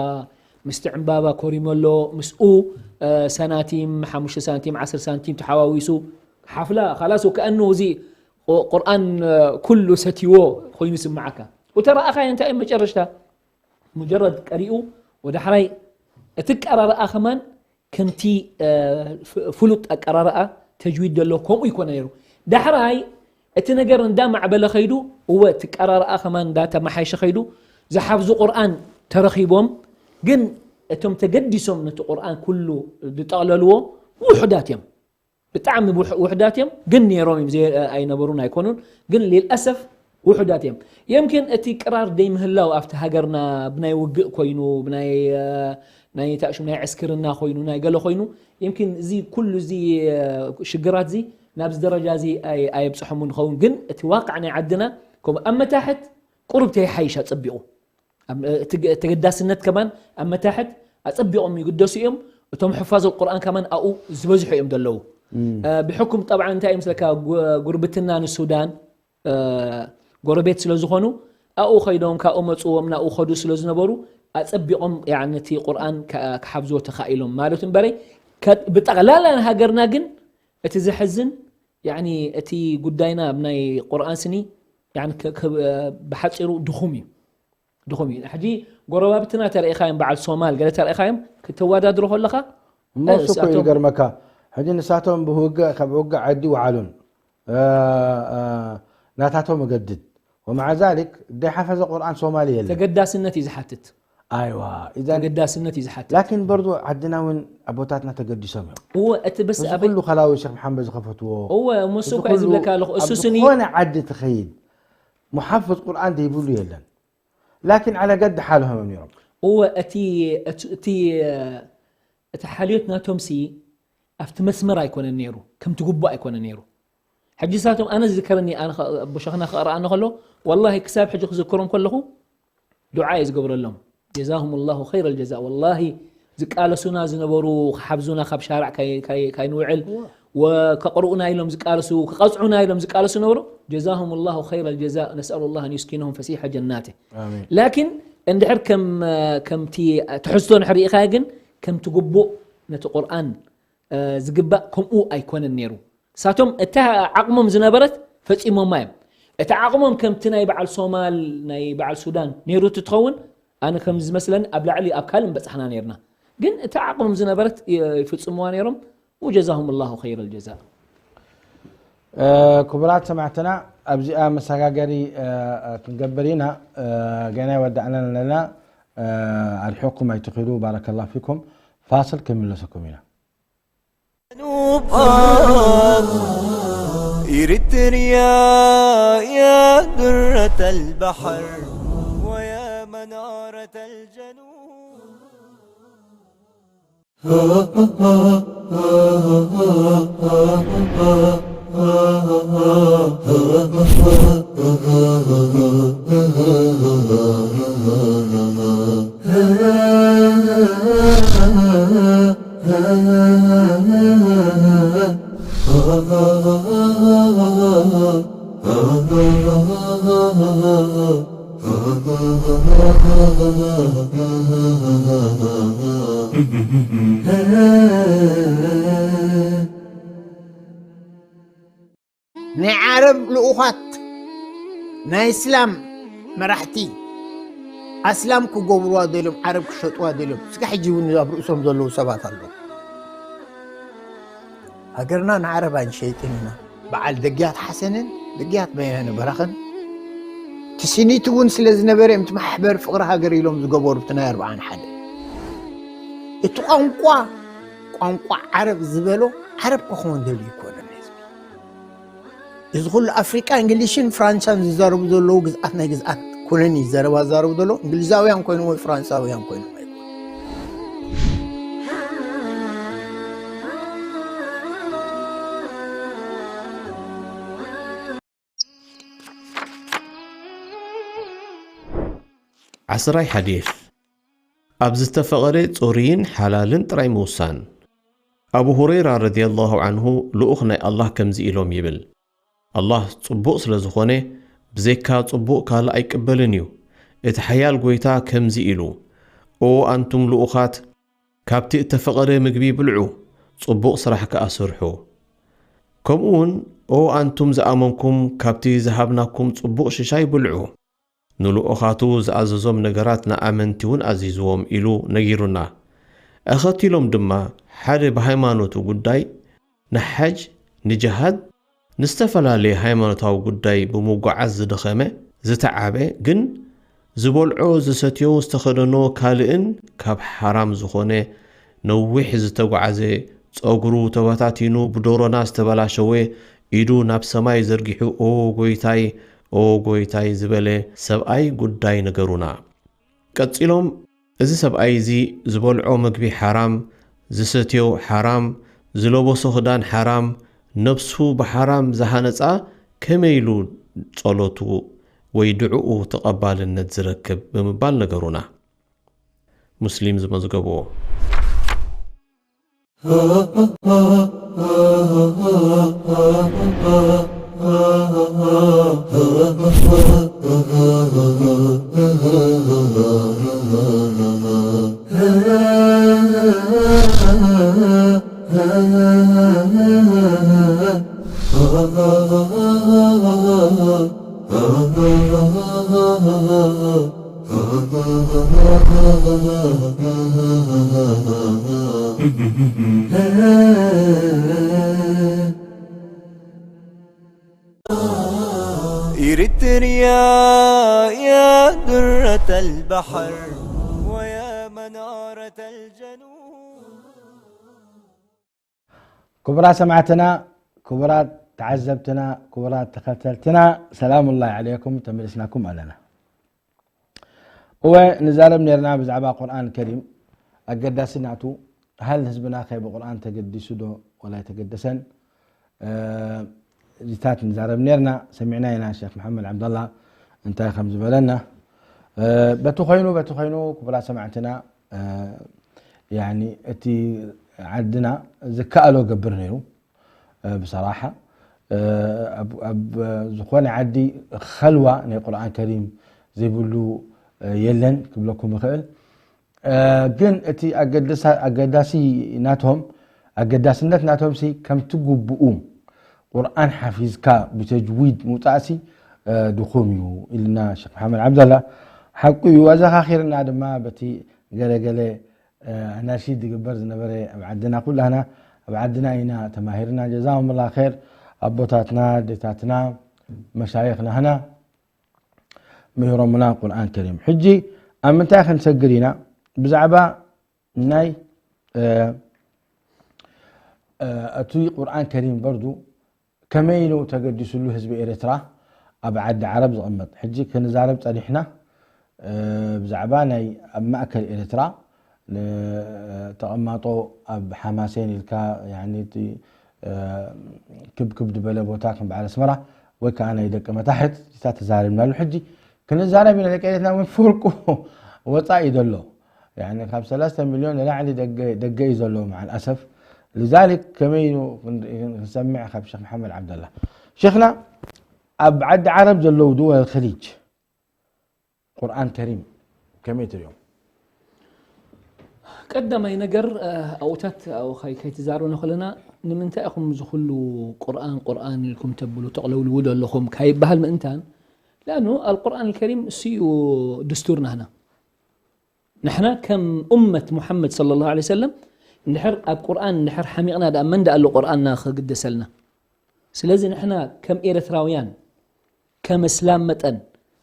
ምስቲ ዕምባባ ኮሪመሎ ምስኡ ሰናቲም ሓሙሽተ ሳንቲም ዓስር ሳንቲም ተሓዋዊሱ ሓፍላ ካላስ ከኣኑ እዚ ቁርኣን ኩሉ ሰትይዎ ኮይኑ ስምዓካ። ወተረኣኻዮ እንታይ እዩ መጨረሽታ? ሙጀረድ ቀሪኡ ወደ ሓራይ እቲ ቀራርኣ ከማን ከምቲ ፍሉጥ ኣቀራርኣ ተጅዊድ ዘሎ ከምኡ ይኮነ ነይሩ። ዳሕራይ እቲ ነገር እንዳማዕበለ ከይዱ እወ እቲ ቀራርኣ ከማን እንዳተመሓየሸ ከይዱ ዝሓፍዙ ቁርኣን ተረኺቦም ግን እቶም ተገዲሶም ነቲ ቁርኣን ኩሉ ዝጠቕለልዎ ውሑዳት እዮም። ብጣዕሚ ውሕ- ውሕዳት እዮም ግን ነይሮም እዮም ዘይ- ኣይነበሩን ኣይኮኑን ግን ሊልኣሰፍ ውሑዳት እዮም። የምኪን እቲ ቅራር ደይምህላው ኣብቲ ሃገርና ብናይ ውግእ ኮይኑ ብናይ ናይ ታእሹም ናይ ዕስክርና ኮይኑ ናይ ገለ ኮይኑ የምኪን እዚ ኩሉ እዚ ሽግራት እዚ ናብዚ ደረጃ እዚ ኣይ- ኣየብፅሖምን ይኸውን ግን እቲ ዋቃዕ ናይ ዓድና ከምኡ ኣብ መታሕት ቁሩብ ተይሓይሽ ኣፀቢቑ ተገዳስነት ከማን ኣብ መታሕት ኣፀቢቖም ይግደሱ እዮም። እቶም ሕፋዝ ቁርኣን ከማን ኣብኡ ዝበዝሑ እዮም ዘለዉ። ብሕኩም ጠብዓ እንታይ እዩ ምስለካ ጉርብትና ንሱዳን ጎረቤት ስለ ዝኾኑ ኣብኡ ከይዶም ካብኡ መፅዎም ናብኡ ከዱ ስለ ዝነበሩ ኣፀቢቖም ነቲ ቁርኣን ክሓፍዝዎ ተኻኢሎም ማለት እምበረይ ብጠቕላላ ንሃገርና ግን እቲ ዘሕዝን እቲ ጉዳይና ኣብ ናይ ቁርኣን ስኒ ብሓፂሩ ድኹም እዩ። ድኹም እዩ። ሕጂ ጎረባብትና ተረኢኻዮም በዓል ሶማል ገለ ተረኢኻዮም ክተወዳድሮ ከለኻ እሞ እሱ እኮ ይገርመካ። ሕጂ ንሳቶም ብውግእ ካብ ውግእ ዓዲ ውዓሉን ናታቶም እገድድ ومع ذلك ደይ ሓፈዘ ቁርኣን ሶማሊ የለን። ተገዳስነት እዩ ዝሓትት። ኣይዋ ኢዘን ተገዳስነት እዩ ዝሓትት። ላኪን በርዶ ዓድና እውን ኣቦታትና ተገዲሶም እዮም። እወ እቲ በስ እዚ ኣበይ ኩሉ ከላዊ ሸክ መሓመድ ዝኸፈትዎ እወ እሞ እሱ እኮ እዩ ዝብለካ ኣለኹ እሱ ኣብ ስኒ ዝኾነ ዓዲ ትኸይድ ሙሓፍዝ ቁርኣን ዘይብሉ የለን። ላኪን ዓለ ገድ ሓልሆም እዮም ነይሮም። እወ እቲ እቲ እቲ እቲ ሓልዮት ናቶም ሲ ኣብቲ መስመር ኣይኮነን ነይሩ ከምቲ ግቡእ ኣይኮነ ነይሩ። ሕጂ ሳቶም ኣነ ዝዝከረኒ ኣነ ኸ- ኣቦ ሸኽና ክቕርኣኒ ከሎ ወላሂ ክሳብ ሕጂ ክዝክሮም ከለኹ ዱዓ እየ ዝገብረሎም ጀዛሁም ላሁ ኸይረ ልጀዛ ወላሂ ዝቃለሱና ዝነበሩ ክሓብዙና ካብ ሻርዕ ካይ- ካይ- ካይንውዕል ወከቕርኡና ኢሎም ዝቃለሱ ክቐፅዑና ኢሎም ዝቃለሱ ነበሩ ጀዛሁም ላሁ ኸይረ ልጀዛ ነስኣሉ ላህ ኣን ዩስኪነሁም ፈሲሐ ጀናተ ኣሜን። ላኪን እንድሕር ከም ከምቲ ትሕዝቶ እንድሕር ርኢኻዮ ግን ከምቲ ግቡእ ነቲ ቁርኣን ዝግባእ ከምኡ ኣይኮነን ነይሩ። እሳቶም እታ ዓቕሞም ዝነበረት ፈፂሞማ እዮም። እቲ ዓቕሞም ከምቲ ናይ በዓል ሶማል ናይ በዓል ሱዳን ነይሩ ትኸውን ኣነ ከም ዝመስለኒ ኣብ ላዕሊ ኣብ ካልእ ምበፃሕና ነይርና። ግን እታ ዓቕሞም ዝነበረት ይፍፅምዋ ነይሮም። وجزاهم الله خير الجزاء. ክቡራት ሰማዕትና ኣብዚኣ መሰጋገሪ ክንገብር ኢና። ገና ይወዳእና ኣለና። ኣርሒቕኩም ኣይትኺዱ። ባረከላሁ ፊኩም። ፋስል ክንምለሰኩም ኢና። إريتريا يا درة البحر ويا منارة الجنوب. ናይ ዓረብ ልኡኻት፣ ናይ እስላም መራሕቲ፣ ኣስላም ክገብርዋ ደልዮም፣ ዓረብ ክሸጥዋ ደልዮም። እስከ ሕጂ እውን ኣብ ርእሶም ዘለዉ ሰባት ኣለዉ። ሃገርና ንዓረብ ኣይንሸይጥን ኢና። በዓል ደግያት ሓሰንን ደግያት በየነ በራኸን ትስኒት እውን ስለ ዝነበረ እዮም፣ እቲ ማሕበር ፍቕሪ ሃገር ኢሎም ዝገበሩ፣ እቲ ናይ ኣርብዓን ሓደ። እቲ ቋንቋ፣ ቋንቋ ዓረብ ዝበሎ ዓረብ ክኸውን ደልዩ ይኮነን ህዝቢ። እዚ ኩሉ ኣፍሪቃ እንግሊሽን ፍራንሳን ዝዛረቡ ዘለዉ ግዝኣት ናይ ግዝኣት ኩነን እዩ ዘረባ ዝዛረቡ ዘለዉ። እንግሊዛውያን ኮይኖም ወይ ፍራንሳውያን ኮይኖም ኣይኮኑን። ዓስራይ ሓዲስ፣ ኣብ ዝተፈቐደ ጽሩይን ሓላልን ጥራይ ምውሳን። ኣቡ ሁረይራ ረዲየላሁ ዓንሁ ልኡኽ ናይ ኣላህ ከምዚ ኢሎም ይብል፣ ኣላህ ጽቡቕ ስለ ዝኾነ ብዘይካ ጽቡቕ ካልእ ኣይቅበልን እዩ። እቲ ሓያል ጎይታ ከምዚ ኢሉ፣ ኦ ኣንቱም ልኡኻት፣ ካብቲ እተፈቐደ ምግቢ ብልዑ፣ ጽቡቕ ስራሕ ከኣ ስርሑ። ከምኡውን ኦ ኣንቱም ዝኣመንኩም፣ ካብቲ ዝሃብናኩም ጽቡቕ ሽሻይ ብልዑ። ንልኡኻቱ ዝኣዘዞም ነገራት ንኣመንቲ እውን ኣዚዝዎም ኢሉ ነጊሩና። ኣኸቲሎም ድማ ሓደ ብሃይማኖቱ ጉዳይ ንሓጅ፣ ንጅሃድ፣ ንዝተፈላለየ ሃይማኖታዊ ጉዳይ ብምጉዓዝ ዝደኸመ፣ ዝተዓበ፣ ግን ዝበልዖ፣ ዝሰትዮ፣ ዝተኸደኖ ካልእን ካብ ሓራም ዝኾነ ነዊሕ ዝተጓዓዘ፣ ጸጉሩ ተበታቲኑ ብዶሮና ዝተበላሸወ፣ ኢዱ ናብ ሰማይ ዘርጊሑ ኦ ጎይታይ፣ ኦ ጎይታይ ዝበለ ሰብኣይ ጉዳይ ንገሩና። ቀጺሎም፣ እዚ ሰብኣይ እዚ ዝበልዖ መግቢ ሓራም፣ ዝሰትዮ ሓራም፣ ዝለበሶ ክዳን ሓራም፣ ነብሱ ብሓራም ዝሃነጻ ከመይ ኢሉ ጸሎቱ ወይ ድዕኡ ተቐባልነት ዝረክብ ብምባል ነገሩና። ሙስሊም ዝመዝገብዎ። إريتريا يا درة البحر ويا منارة الجنوب. ክቡራት ሰማዕትና፣ ክቡራት ተዓዘብትና፣ ክቡራት ተኸተልትና፣ ሰላሙላሂ ዓለይኩም፣ ተመሊስናኩም ኣለና። እወ፣ ንዛረብ ነርና ብዛዕባ ቁርኣን ከሪም ኣገዳሲ ናቱ፣ ሃል ህዝብና ከ ብቁርኣን ተገዲሱ ዶ ወላ ኣይተገደሰን? እዚታት ንዛረብ ነርና፣ ሰሚዕና ኢና ሸክ መሓመድ ዓብደላ እንታይ ከም ዝበለና። በቲ ኮይኑ በቲ ኮይኑ ክቡራት ሰማዕትና፣ ያኒ እቲ ዓድና ዝከኣሎ ገብር ነይሩ። ብሰራሓ ኣብ ዝኾነ ዓዲ ኸልዋ ናይ ቁርኣን ከሪም ዘይብሉ የለን ክብለኩም ይኽእል። ግን እቲ ኣገዳሲ ናቶም ኣገዳስነት ናቶም ሲ ከምቲ ግቡኡ ቁርኣን ሓፊዝካ ብተጅዊድ ምውፃእሲ ድኹም እዩ ኢልና ሸክ መሓመድ ዓብደላ። ሓቁ እዩ። ኣዘኻኺርና ድማ በቲ ገለገለ ኣናሺድ ዝግበር ዝነበረ ኣብ ዓድና ኩላህና ኣብ ዓድና ኢና ተማሂርና። ጀዛሁም ላ ር ኣቦታትና ኣዴታትና መሻይኽናህና ምሂሮምና ቁርኣን ከሪም። ሕጂ ኣብ ምንታይ ክንሰግር ኢና? ብዛዕባ ናይ እቲ ቁርኣን ከሪም በርዱ ከመይ ኢሉ ተገዲሱሉ ህዝቢ ኤርትራ ኣብ ዓዲ ዓረብ ዝቕመጥ? ሕጂ ክንዛረብ ጸኒሕና፣ እ፣ ብዛዕባ ናይ ኣብ ማእከል ኤርትራ ን-፣ ተቐማጦ ኣብ ሓማሴን ኢልካ፣ ያኒ እቲ፣ እ፣ ክብክብ ዝበለ ቦታ ከም በዓል ኣስመራ ወይ ከኣ ናይ ደቂ መታሕት እታ ተዛሪብናሉ። ሕጂ ክንዛረብ ኢና፣ ደቂ ኤርትራ እውን ፍርቁ ወጻኢ እዩ ዘሎ። ያኒ ካብ ሰለስተ ሚልዮን ንላዕሊ ደገ፣ ደገ እዩ ዘሎ መዓል ኣሰፍ። لذلك ከመይ ኢሉ ክን-፣ ክንሰምዕ ካብ ሸኽ መሓመድ ዓብደላ። ሸኽና፣ ኣብ ዓዲ ዓረብ ዘለዉ ድወል ኸሊጅ ቁርኣን ከሪም ከመይ ትሪኦም? ቀዳማይ ነገር፣ እ፣ ኣብኡታት ኣብኡ ከይ-፣ ከይትዛረቡና ከለና፣ ንምንታይ ኢኹም እዚ ኩሉ ቁርኣን፣ ቁርኣን ኢልኩም ተብሉ፣ ተቕለውልዉ ዘለኹም ካይበሃል ምእንታን፣ لأنه القرآن الكريم እሱ እዩ ድስቱርና ህና። ንሕና ከም ኡመት ሙሓመድ ሰለላሁ ዐለይሂ ወሰለም፣ እንድሕር ኣብ ቁርኣን እንድሕር ሓሚቕና፣ ደኣ መን ደኣ ኣሎ ቁርኣንና ክግደሰልና? ስለዚ ንሕና ከም ኤርትራውያን፣ ከም እስላም መጠን፣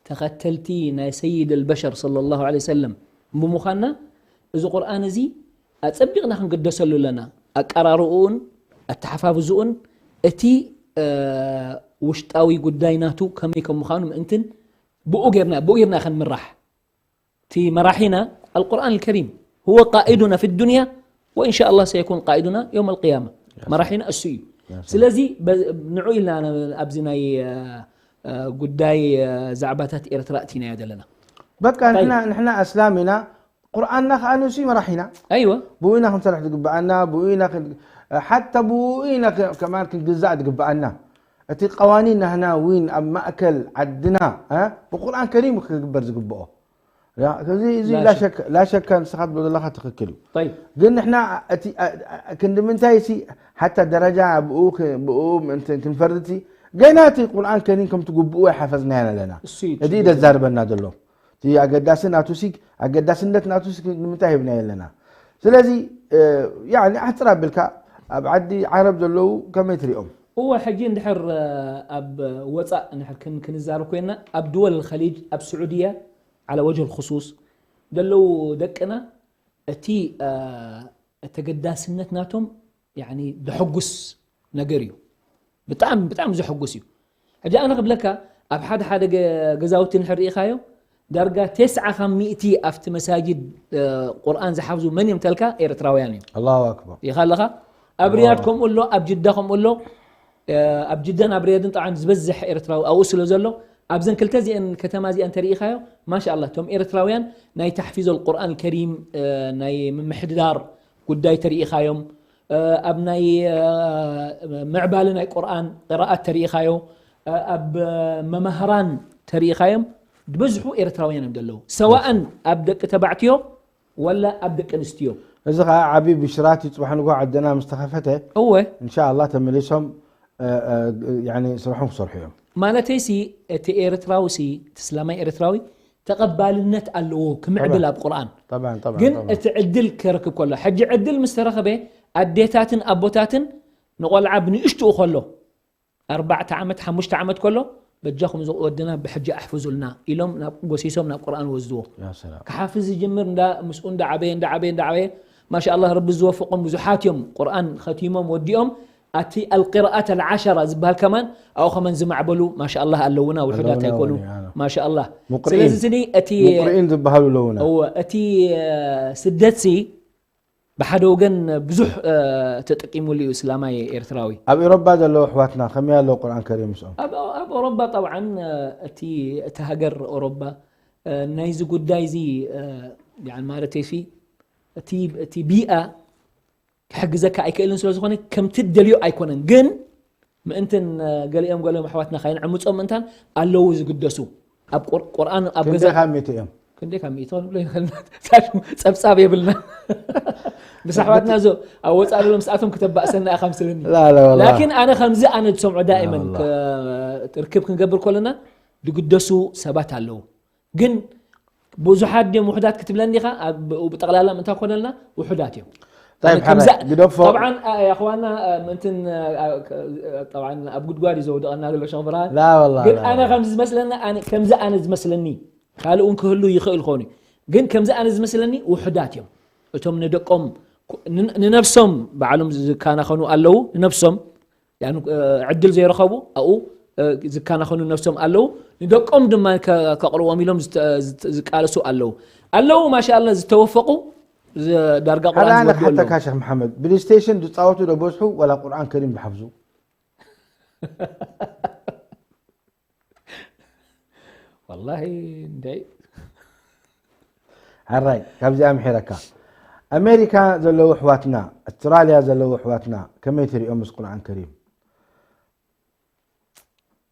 ተኸተልቲ ናይ ሰይድ ኣልበሸር ሰለላሁ ዐለይሂ ወሰለም ብምዃንና፣ እዚ ቁርኣን እዚ ኣጸቢቕና ክንግደሰሉ ኣለና። ኣቀራርኡን ኣተሓፋፍዝኡን፣ እቲ፣ እ፣ ውሽጣዊ ጉዳይ ናቱ ከመይ ከም ምዃኑ ምእንትን ብኡ ጌርና፣ ብኡ ጌርና ክንምራሕ። እቲ መራሒና ኣልቁርኣን ኣልከሪም هو قائدنا في الدنيا وإن شاء الله سيكون قائدنا يوم القيامة። መራሒና እሱ እዩ። ስለዚ በ-፣ ንዑ ኢልና ኣብዚ ናይ፣ እ፣ እ፣ ጉዳይ፣ እ፣ ዛዕባታት ኤርትራ እቲናዮ ዘለና። በቃ ንሕና፣ ንሕና ኣስላም ኢና፣ ቁርኣንና ከኣ ንሱ እዩ መራሒና። ኣይወ። ብኡ ኢና ክንሰርሕ ዝግብኣና፣ ብኡ ኢና ክን-፣ ሓታ ብኡ ኢና ከ-፣ ከማን ክንግዛእ ዝግብኣና። እቲ ቀዋኒን ናህና እውን ኣብ ማእከል ዓድና፣ እ፣ ብቁርኣን ከሪም ክግበር ዝግብኦ። ያ፣ እዚ፣ እዚ ላ ላ ሸክ። ሸክ፣ ላ ሸክ ንስኻ ትብሎ ዘለኻ ትኽክል እዩ። ጠይብ። ግን ንሕና እቲ፣ እ፣ እ፣ ክንዲ ምንታይ ሲ ሓታ ደረጃ ብኡ ክ-፣ ብኡ ምእንቲ ክንፈርድ ሲ ገና እቲ ቁርኣን ከሪም ከምቲ ግብኡ ኣይሓፈዝናዮን ኣለና። እሱ እዩ እቲ ችግር። ደዛርበና ዘሎ። እቲ ኣገዳሲ ናቱ ሲ፣ ኣገዳስነት ናቱ ሲ ንምንታይ ሂብናዮ ኣለና? ስለዚ፣ እ፣ ያኒ ኣሕጽር ኣቢልካ ኣብ ዓዲ ዓረብ ዘለዉ ከመይ ትሪኦም? እወ፣ ሕጂ እንድሕር፣ እ፣ ኣብ ወጻእ እንድሕር ክን-፣ ክንዛረብ ኮይና፣ ኣብ ድወል ኸሊጅ፣ ኣብ ስዑድያ፣ ዓላ ወጅህ ልኽሱስ፣ ዘለዉ ደቅና፣ እቲ፣ እ፣ ተገዳስነት ናቶም፣ ያኒ፣ ደሐጉስ ነገር እዩ። ብጣዕሚ፣ ብጣዕሚ ዘሐጉስ እዩ። ሕጂ ኣነ ክብለካ፣ ኣብ ሓደ ሓደ ገ-፣ ገዛውቲ እንድሕር ርኢኻዮ፣ ዳርጋ ተስዓ ካብ ሚእቲ ኣብቲ መሳጅድ፣ እ፣ ቁርኣን ዝሓፍዙ መን እዮም ተልካ? ኤርትራውያን እዮም። ኣላሁ ኣክበር። ሪኢኻ ኣለኻ? ኣብ ሪያድ ከምኡ ኣሎ፣ ኣብ ጅዳ ከምኡ ኣሎ። እ፣ ኣብ ጅዳን ኣብ ሪያድን ጠብዓን ዝበዝሕ ኤርትራዊ ኣብኡ ስለ ዘሎ፣ ኣብዘን ክልተ እዚአን፣ ከተማ እዚአን ተሪኢኻዮ፣ ማሻ ኣላህ፣ እቶም ኤርትራውያን ናይ ተሕፊዝ ኣልቁርኣን ከሪም፣ እ፣ ናይ ምምሕድዳር ጉዳይ ተሪኢኻዮም፣ እ፣ ኣብ ናይ፣ እ፣ ምዕባለ ናይ ቁርኣን ቅራኣት ተሪኢኻዮ፣ እ፣ ኣብ መማህራን ተሪኢኻዮም፣ ዝበዝሑ ኤርትራውያን እዮም ዘለዉ። ሰዋእን ኣብ ደቂ ተባዕትዮ ወላ ኣብ ደቂ ኣንስትዮ። እዚ ኸዓ ዓቢ ብሽራት እዩ። ጽባሕ ንግሆ ዓድና ምስ ተኸፈተ፣ እወ። እንሻ ኣላህ ተመሊሶም፣ እ፣ እ፣ ያኒ ስርሖም ክሰርሑ እዮም። ማለተይሲ፣ እቲ ኤርትራዊ ሲ፣ እቲ እስላማይ ኤርትራዊ ተቐባልነት ኣለዎ ክምዕብል ጠብዓን። ኣብ ቁርኣን። ጠብዓን፣ ጠብዓን፣ ግን ጠብዓን። እቲ ዕድል ከረክብ ከሎ፣ ሕጂ ዕድል ምስ ተረኸበ፣ ኣዴታትን ኣቦታትን ንቆልዓ ብንእሽትኡ ከሎ፣ ኣርባዕተ ዓመት፣ ሓሙሽተ ዓመት ከሎ፣ በጃኹም እዚ ወድና ብሕጂ ኣሕፍዙልና ኢሎም ናብ፣ ጎሲሶም ናብ ቁርኣን ወስድዎ። ያ ሰላም። ክሓፍዝ ዝጅምር እንዳ፣ ምስኡ እንዳ ዓበየ፣ እንዳ ዓበየ፣ እንዳ ዓበየ፣ ማሻ ኣላህ ረቢ ዝወፈቆም ብዙሓት እዮም። ቁርኣን ኸቲሞም ወዲኦም፣ ኣቲ ኣልቅራኣት ኣልዓሸራ ዝበሃል ከማን፣ ኣብኡ ከማን ዝማዕበሉ ማሻ ኣላህ ኣለውና፣ ውሑዳት ኣለውና፣ ኣይኮኑ። ኣለውና። ማሻ ኣላህ። ሙቅሪኢን። ስለዚ ስኒ እቲ ሙቅሪኢን ዝበሃሉ ኣለውና። እወ፣ እቲ፣ እ፣ ስደትሲ ብሓደ ወገን ብዙሕ፣ እ፣ ተጠቂሙሉ እዩ እስላማይ ኤርትራዊ። ኣብ ኤሮጳ ዘለዉ ኣሕዋትና ከመይ ኣለዉ ቁርኣን ከሪም ምስኦም? ኣብ፣ ኣብ ኤሮጳ ጠብዓን፣ እ፣ እቲ፣ እቲ ሃገር ኤሮጳ፣ እ፣ ናይዚ ጉዳይ እዚ፣ እ፣ ያኒ ማለተይሲ እቲ፣ እቲ ቢኣ ክሕግዘካ ኣይክእልን ስለ ዝኾነ ከምቲ ትደልዮ ኣይኮነን። ግን ምእንትን፣ እ፣ ገሊኦም ገሊኦም ኣሕዋትና ካይንዕምጾም ምእንታን ኣለዉ ዝግደሱ። ኣብ ቁር-፣ ቁርኣን ኣብ ገዛ ክንደይ ካብ ሚእቲ እዮም? ክንደይ ካብ ሚእቲ ክንብሎ ይኽእልና። ጸብጻብ የብልና። ምስ ኣሕዋትና እዞ ኣብ ወጻኢ ዘለዉ ምስኣቶም ክተባእሰና ኢኻ ምስለኒ። ላ፣ ላ፣ ወላ። ላኪን ኣነ ከምዚ ኣነ ዝሰምዖ ዳኢመን ላ፣ ወላ። ከ-፣ ርክብ ክንገብር ከለና ዝግደሱ ሰባት ኣለዉ። ግን ብዙሓት ድዮም ውሑዳት ክትብለኒ ኢኻ? ኣብ፣ ብጠቕላላ ምእንታ ኮነልና ውሑዳት እዮም። طيب፣ ኣነ ከምዛ-፣ ሓራይ፣ ግደፎ። ጠብዓን፣ ኣ-፣ ኣኽዋና፣ ኣ፣ ምእንትን፣ ኣ፣ ክ-፣ ጠብዓን ኣብ ጉድጓድ እዩ ዘውድቐና ዘሎ ሸኽ ብርሃን። ላ፣ ወላ፣ ግን ላ፣ ኣነ ወላ። ከምዚ ዝመስለና፣ ኣነ፣ ከምዚ ኣነ ዝመስለኒ፣ ካልእ እውን ክህሉ ይኽእል ኾኑ። ግን ከምዚ ኣነ ዝመስለኒ ውሑዳት እዮም። እቶም ንደቆም፣ ን-፣ ንነብሶም ባዕሎም ዝከናኸኑ ኣለዉ፣ ንነብሶም ያኒ፣ እ፣ ዕድል ዘይረኸቡ ኣብኡ፣ እ፣ ዝከናኸኑ ነብሶም ኣለዉ። ንደቆም ድማ ከ-፣ ከቕርቦም ኢሎም ዝተ-፣ ዝተ-፣ ዝቃለሱ ኣለዉ። ኣለዉ፣ ማሻኣላ፣ ዝተወፈቑ፣ ዝ-፣ ዳርጋ ሓደ ቁርኣን ኣነ ዝወድኡ ኣለዉ። ክሓተካ ሸኽ መሓመድ፣ ብሌይስቴሽን ዝጻወቱ ዶ በዝሑ ወላ ቁርኣን ከሪም ዝሓፍዙ? ወላሂ፣ እንድዒ። ሕራይ፣ ካብዚኣ ምሒረካ። ኣሜሪካ ዘለዉ ኣሕዋትና፣ ኣውስትራልያ ዘለዉ ኣሕዋትና ከመይ ትሪኦም ምስ ቁርኣን ከሪም?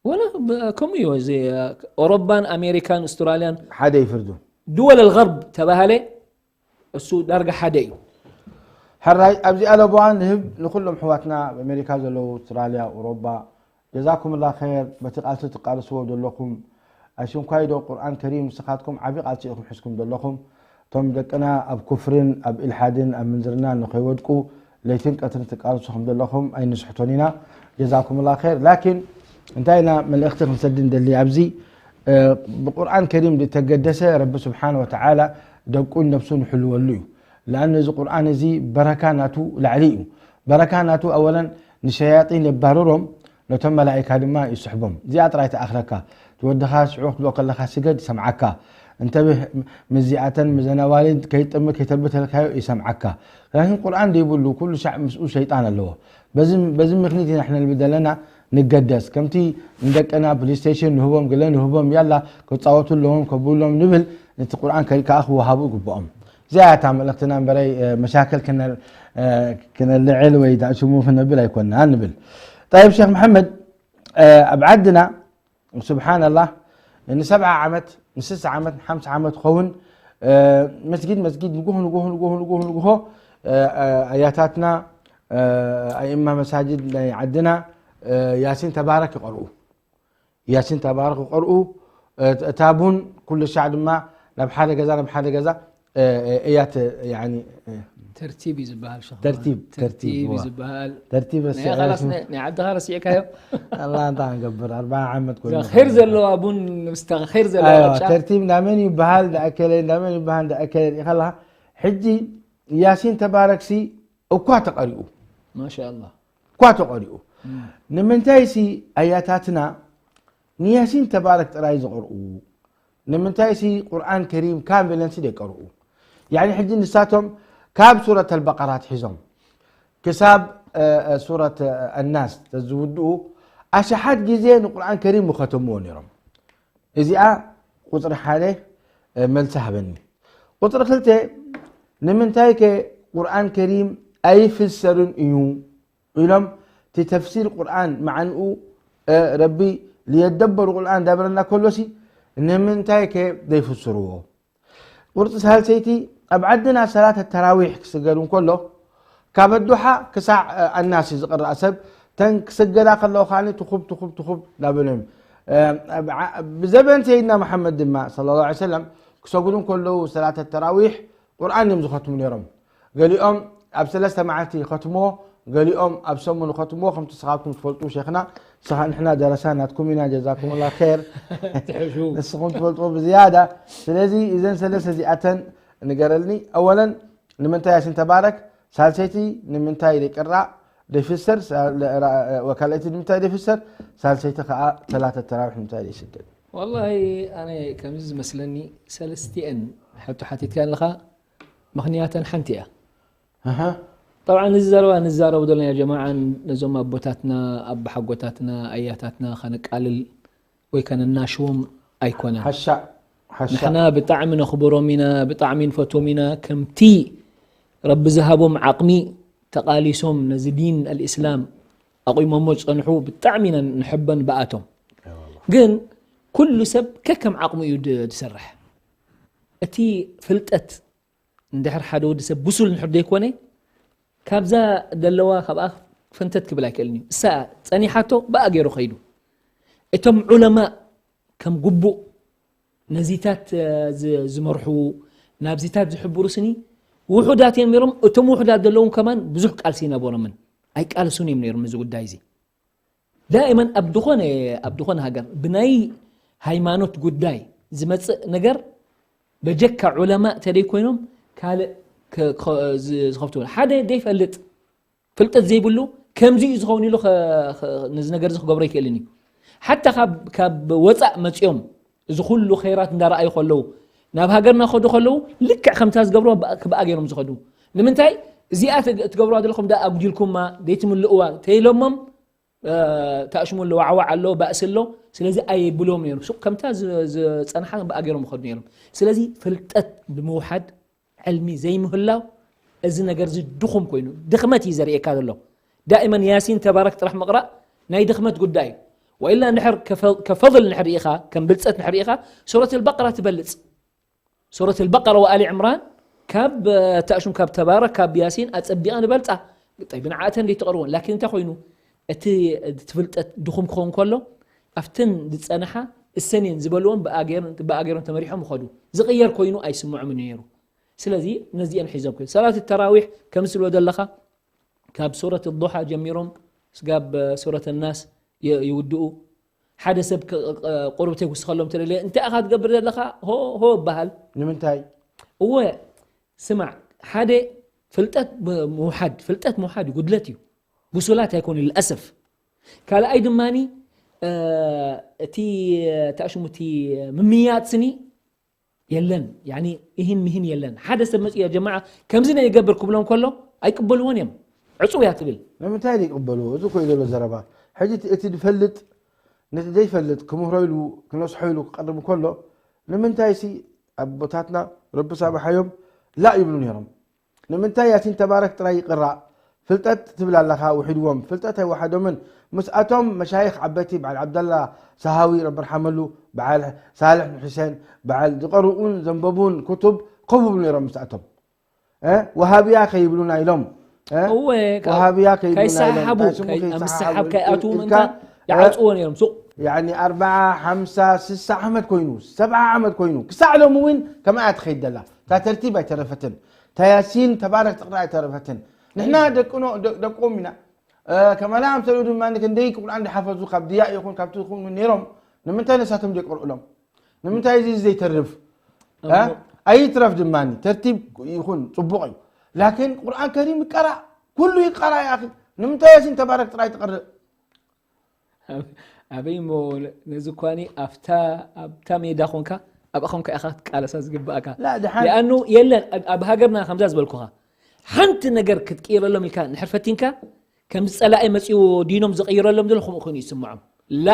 ወላ ብ-፣ ከምኡ እዩ። እዚ፣ እ፣ ኣውሮፓን ኣሜሪካን ኣውስትራልያን ሓደ ይፍርዱ። ድወል ኣልገርብ ተባሃለ፣ እሱ ዳርጋ ሓደ እዩ። ሕራይ፣ ኣብዚኣ ለበዋ ንህብ ንኹሎም ኣሕዋትና ኣብ ኣሜሪካ ዘለዉ፣ ኣውስትራልያ፣ ኣውሮፓ፣ ጀዛኩምላ ኸይር በቲ ቃልሲ ትቃለስዎ ዘለኹም። ኣሽንኳይ ዶ ቁርኣን ከሪም ንስኻትኩም ዓቢ ቃልሲ ኢኹም ሒዝኩም ዘለኹም። እቶም ደቅና ኣብ ኩፍርን ኣብ ኢልሓድን ኣብ ምንዝርናን ንኸይወድቁ ለይትን ቀትርን ትቃለሱ ከም ዘለኹም ኣይንስሕቶን ኢና። ጀዛኩምላ ኸይር። ላኪን እንታይ ኢና መልእኽቲ ክንሰድ እንደሊ ኣብዚ፣ እ፣ ብቁርኣን ከሪም ዝተገደሰ ረቢ ስብሓነ ወተዓላ ደቁን ነብሱን ይሕልወሉ እዩ። ለኣን እዚ ቁርኣን እዚ በረካ ናቱ ላዕሊ እዩ። በረካ ናቱ ኣወለን ንሸያጢን የባርሮም፣ ነቶም መላኢካ ድማ ይስሕቦም። እዚኣ ጥራይ ትኣኽለካ። እቲ ወድኻ ሽዑ ክትብሎ ከለኻ ስገድ ይሰምዓካ። እንተብህ ምስዚኣተን ምዘን ኣዋልድ ከይጥምር ከይተብተልካዮ ይሰምዓካ። ላኪን ቁርኣን ዘይብሉ ኩሉ ሻዕ ምስኡ ሸይጣን ኣለዎ። በዚ፣ በዚ ምኽኒት ኢና ንሕና ንብል ዘለና ንገደስ። ከምቲ ንደቅና ፕሌይስቴሽን ንህቦም፣ ገለ ንህቦም፣ ያላ ክጻወቱ ኣለዎም፣ ከብሎም ንብል፣ ነቲ ቁርኣን ከ-፣ ከኣ ክወሃቡ ይግብኦም። እዚኣ እያ እታ መልእኽትና እምበረይ፣ እ፣ መሻክል ክነ-፣ እ፣ ክነልዕል ወይ ደኣ ሽሙ ክነብል ኣይኮንናን ንብል። ጠይብ ሼኽ መሓመድ፣ እ፣ ኣብ ዓድና ስብሓንላህ ንሰብዓ ዓመት፣ ንስሳ ዓመት፣ ንሓምሳ ዓመት ክኸውን፣ እ፣ መስጊድ መስጊድ ንጉሆ ንጉሆ ንጉሆ ንጉሆ ንጉሆ፣ እ፣ እ፣ ኣያታትና፣ እ፣ ኣእማ መሳጅድ ናይ ዓድና፣ እ፣ ያሲን ተባረክ ይቐርኡ። ያሲን ተባረክ ይቐርኡ። እ፣ እታ ቡን ኩሉ ሻዕ ድማ ናብ ሓደ ገዛ፣ ናብ ሓደ ገዛ፣ እ፣ እ፣ እያ ት-፣ ያኒ፣ እ፣ ተርቲብ እዩ ዝበሃል፣ ሸኽ ተርቲብ፣ መሓመድ። ተርቲብ፣ ተርቲብ እዩ ዋ። ዝበሃል። ተርቲብ ናይ ረሲዐ ኻላስ፣ ያሲን። ናይ፣ ናይ ዓድኻ ረሲዕካዮ? ኣላ እንታይ ክንገብር፣ ኣርብዓ ዓመት ኮይኑ እዛ ኸይር ዘለዋ ቡን፣ ምስታ ኸይር ዘለዋ ኣይዋ፣ ቅጫ። ተርቲብ እንዳመን ይበሃል፣ እንዳኣከለ፣ እንዳመን ይበሃል፣ እንዳኣከለ፣ ኢኻ ኣለኻ። ሕጂ ያሲን ተባረክሲ እኳ ተቐሪኡ። ማሻኣላህ። እኳ ተቐሪኡ። እም። ንምንታይሲ ኣያታትና ንያሲን ተባረክ ጥራይ ዝቐርኡ? ንምንታይሲ ቁርኣን ከሪም ካምብለንሲ ደይቀርኡ? ያኒ ሕጂ ንሳቶም ካብ ሱረት ኣልበቀራ ኣትሒዞም ክሳብ፣ እ፣ እ፣ ሱረት፣ እ፣ ኣናስ ተዝውድኡ ኣሽሓት ግዜ ንቁርኣን ከሪም ምኸተምዎ ነይሮም። እዚኣ ቁጽሪ ሓደ፣ እ፣ መልሲ ሃበኒ። ቁጽሪ ክልተ፣ ንምንታይ ከ ቁርኣን ከሪም ኣይፍሰርን እዩ ኢሎም፣ እቲ ተፍሲር ቁርኣን መዓንኡ፣ እ፣ ረቢ ሊየደበሩ ቁርኣን እንዳበለና ከሎሲ፣ ንምንታይ ከ ዘይፍስርዎ? ቁርፂ ሳልሰይቲ፣ ኣብ ዓድና ሰላት ተራዊሕ ክስገድ እንከሎ፣ ካብ ኣዱሓ ክሳዕ፣ እ፣ ኣናሲ ዝቕረኣ ሰብ፣ ተን ክስገዳ ከለዉ ከዓኒ ትኹብ፣ ትኹብ፣ ትኹብ እናበሉ እዮም። እ፣ ኣብ ዓ-፣ ብዘበን ሰይድና መሓመድ ድማ፣ ሰለላሁ ዐለይሂ ወሰለም፣ ክሰግዱ እንከለዉ ሰላት ተራዊሕ ቁርኣን እዮም ዝኸትሙ ነይሮም። ገሊኦም ኣብ ሰለስተ መዓልቲ ይኸትምዎ፣ ገሊኦም ኣብ ሰሙን ይኸትምዎ፣ ከምቲ ንስኻትኩም ትፈልጡ ሸይኽና፣ ንስኻ ንሕና ደረሳ ናትኩም ኢና፣ ጀዛኩሙላህ ኸይር። ትሕሹ። ንስኹም ትፈልጥዎ ብዝያዳ። ስለዚ እዘን ሰለስተ እዚኣተን ንገረልኒ። ኣወለን ንምንታይ ያሲን ተባረክ፣ ሳልሰይቲ ንምንታይ ዘይቅራእ ዘይፍሰር፣ ሳል-፣ ራ-፣ ወካልኣይቲ ንምንታይ ዘይፍሰር፣ ሳልሰይቲ ኸኣ ሰላት ተራዊሕ ንምንታይ ዘይስገድ? ወላሂ ኣነ ከምዚ ዝመስለኒ ሰለስቲኤን ሕቶ ሓቲትካ ኣለኻ፣ ምኽንያተን ሓንቲ እያ። ኣሃ። ጠብዓን እዚ ዘረባ ንዛረቦ ዘለና ያ ጀማዓ ነዞም ኣቦታትና፣ ኣቦሓጎታትና፣ ኣያታትና ከነቃልል ወይ ከነናሽዎም ኣይኮነን። ሓሻ፣ ሓሻ። ንሕና ብጣዕሚ ነኽብሮም ኢና፣ ብጣዕሚ ንፈትዎም ኢና። ከምቲ ረቢ ዝሃቦም ዓቕሚ ተቓሊሶም ነዚ ዲን ኣልእስላም ኣቑሞሞ ዝጸንሑ ብጣዕሚ ኢና ንሕበን ብኣቶም። እወ። ግን ኩሉ ሰብ ከከም ዓቕሙ እዩ ድ-፣ ዝሰርሕ። እቲ ፍልጠት እንድሕር ሓደ ወዲ ሰብ ብሱል እንድሕር ዘይኮነ፣ ካብዛ ደለዋ ካብኣ ፈንተት ክብል ኣይክእልን እዩ። እሳ ጸኒሓቶ ብኣ ገይሩ ከይዱ። እቶም ዑለማእ ከም ግቡእ ነዚታት፣ እ፣ ዝ-፣ ዝመርሑ፣ ናብዚታት ዝሕብሩ ስኒ ውሑዳት እዮም ነይሮም። እቶም ውሑዳት ዘለዉ ከማን ብዙሕ ቃልሲ ኣይነበሮምን። ኣይቃለሱን እዮም ነይሮም ነዚ ጉዳይ እዚ። ዳእመን ኣብ ዝኾነ፣ ኣብ ዝኾነ ሃገር ብናይ ሃይማኖት ጉዳይ ዝመጽእ ነገር በጀካ ዑለማእ ተደይ ኮይኖም ካልእ ከ-፣ ከ-፣ ዝ-፣ ዝኸፍቱ። ሓደ ዘይፈልጥ፣ ፍልጠት ዘይብሉ ከምዚ እዩ ዝኸውን ኢሉ ከ- ከ- ነዚ ነገር እዚ ክገብሮ ኣይክእልን እዩ። ሓታ ካብ ካብ ወፃእ መፂኦም እዚ ኩሉ ኸይራት እንዳረኣዩ ከለዉ፣ ናብ ሃገርና ክኸዱ ከለዉ፣ ልክዕ ከምታ ዝገብርዋ ብኣ- ብኣ ገይሮም ዝኸዱ። ንምንታይ? እዚኣ ትግ- ትገብርዋ ዘለኹም ደኣ ኣጉዲልኩማ፣ ዘይትምልእዋ ተይሎሞም፣ እ፣ ተኣሽሙ ኣሎ፣ ዋዕዋዕ ኣሎ፣ ባእሲ ኣሎ። ስለዚ ኣየብልዎም ነይሩ። ሱቕ ከምታ ዝ- ዝጸንሓ ብኣ ገይሮም ይኸዱ ነይሮም። ስለዚ ፍልጠት ብምውሓድ፣ ዕልሚ ዘይምህላው፣ እዚ ነገር እዚ ድኹም ኮይኑ፣ ድኽመት እዩ ዘርእየካ ዘሎ። ዳኢመን ያሲን ተባረክ ጥራሕ ምቕራእ ናይ ድኽመት ጉዳይ እዩ። ወኢላ እንድሕር ከፈ- ከፈضል እንድሕር ርኢኻ፣ ከም ብልጸት እንድሕር ርኢኻ፣ ሱረት ኣልበቀራ ትበልጽ። ሱረት ኣልበቀራ ወኣሊ ዕምራን ካብ፣ እ፣ ተእሹም ካብ ተባረክ፣ ካብ ያሲን ኣጸቢቐን ይበልጻ። ጠይብ፣ ንዓተን ዘይትቐርወን። ላኪን እንታይ ኮይኑ? እቲ እቲ ፍልጠት ድኹም ክኸውን ከሎ፣ ኣብተን ዝጸንሓ እሰን እየን ዝበልወን ብኣ ገይረን ብኣ ገይሮም ተመሪሖም ይኸዱ። ዝቕየር ኮይኑ ኣይስምዖምን እዩ ነይሩ። ስለዚ ነዚአን ሒዞም ኮይኑ ሰላት ተራዊሕ ከም ስሎ ዘለኻ ካብ ሱረት ዱሓ ጀሚሮም ስጋብ ሱረት ናስ የ- ይውድኡ። ሓደ ሰብ ክ- ቅ- ቁርብተይ ክውስኸሎም ተደልየ እንታይ ኢኻ ትገብር ዘለኻ? ሆ ሆ ይበሃል። ንምንታይ? እወ፣ ስማዕ፣ ሓደ ፍልጠት ብ- ምውሓድ ፍልጠት ምውሓድ እዩ፣ ጉድለት እዩ። ብሱላት ኣይኮኑ ልኣሰፍ። ካልኣይ ድማኒ እ፣ እቲ ታሽሙ እቲ ምምያጥ ስኒ የለን። ያኒ ይህን ምሂን የለን። ሓደ ሰብ መፅኡ ያ ጀማዓ ከምዚ ናይ ይገብር ክብሎም ከሎ ኣይቅበልዎን እዮም። ዕፁው እያ ትብል። ንምንታይ ይቅበልዎ? እዚ እኮ እዩ ዘሎ ዘረባ። ሕጂ እቲ- እቲ ዝፈልጥ ነቲ ዘይፈልጥ ክምህሮ ኢሉ ክነስሖ ኢሉ ክቀርብ ከሎ ንምንታይ ሲ ኣቦታትና ረቢ ሳብሓዮም ላእ ይብሉ ነይሮም። ንምንታይ ያሲን ተባረክ ጥራይ ይቅራእ? ፍልጠት ትብል ኣለኻ ውሒድዎም። ፍልጠት ኣይወሓዶምን። ምስኣቶም መሻይኽ ዓበይቲ በዓል ዓብደላ ሰሃዊ ረቢ ርሓመሉ፣ በዓል ሳልሕ ኑር ሑሴን፣ በዓል ዝቀርኡን ዘንበቡን ኩቱብ ኮፍ ይብሉ ነይሮም ምስኣቶም። እ? ወሃብያ ከይብሉና ኢሎም። እ? እወ፣ ካብ- ወሃብያ ከይብሉና ኢሎም። ካይሰሓሓቡ፣ እንታይ ስሙ ካይ- ኣብ ምስሓሓብ ከይሰሓሓቡ ከይኣትዉ ኢልካ፣ ምእንታን እ? ይዓፅዎ ነይሮም። ሱቕ። ያኒ ኣርብዓ፣ ሓምሳ፣ ስሳ ዓመት ኮይኑ፣ ሰብዓ ዓመት ኮይኑ፣ ክሳዕ ሎሚ እውን ከምኣ እያ ትኸይድ ዘላ። እታ ተርቲብ ኣይተረፈትን። እታ ያሲን ተባረክ ትቕራ ኣይተረፈትን። ንሕና ደቅኖ- ደ- ደቆም ኢና። እ፣ ከማላ ኣምሰሉ ድማ ክንደይ ቁርኣን ዝሓፈዙ ካብ ድያእ ይኹን ካብቲ ይኹን ነይሮም፣ ንምንታይ ነሳቶም ዘይቀርኡሎም? ንምንታይ እዚ ዘይተርፍ? እ? እሞ- ኣይትረፍ ድማ ተርቲብ ይኹን ጽቡቕ እዩ። ላኪን ቁርኣን ከሪም ይቀራእ፣ ኩሉ ይቀራእ። ያ ኣኺ፣ ንምንታይ ያሲን ተባረክ ጥራይ ትቐርእ? ኣበይ እሞ ነዚ እኳኒ ኣብታ ኣብታ ሜዳ ኾንካ ኣብኣ ኾንካ ኢኻ ክትቃለሳ ዝግብኣካ። ላ፣ ደሓን። ሊኣኑ የለን ኣብ- ኣብ ሃገርና ከምዛ ዝበልኩኻ ሓንቲ ነገር ክትቅይረሎም ኢልካ ንድሕር ፈቲንካ ከምዚ ጸላኢ መጺኡ ዲኖም ዝቕይረሎም ዘሎ ከምኡ ኮይኑ ይስምዖም። ላ፣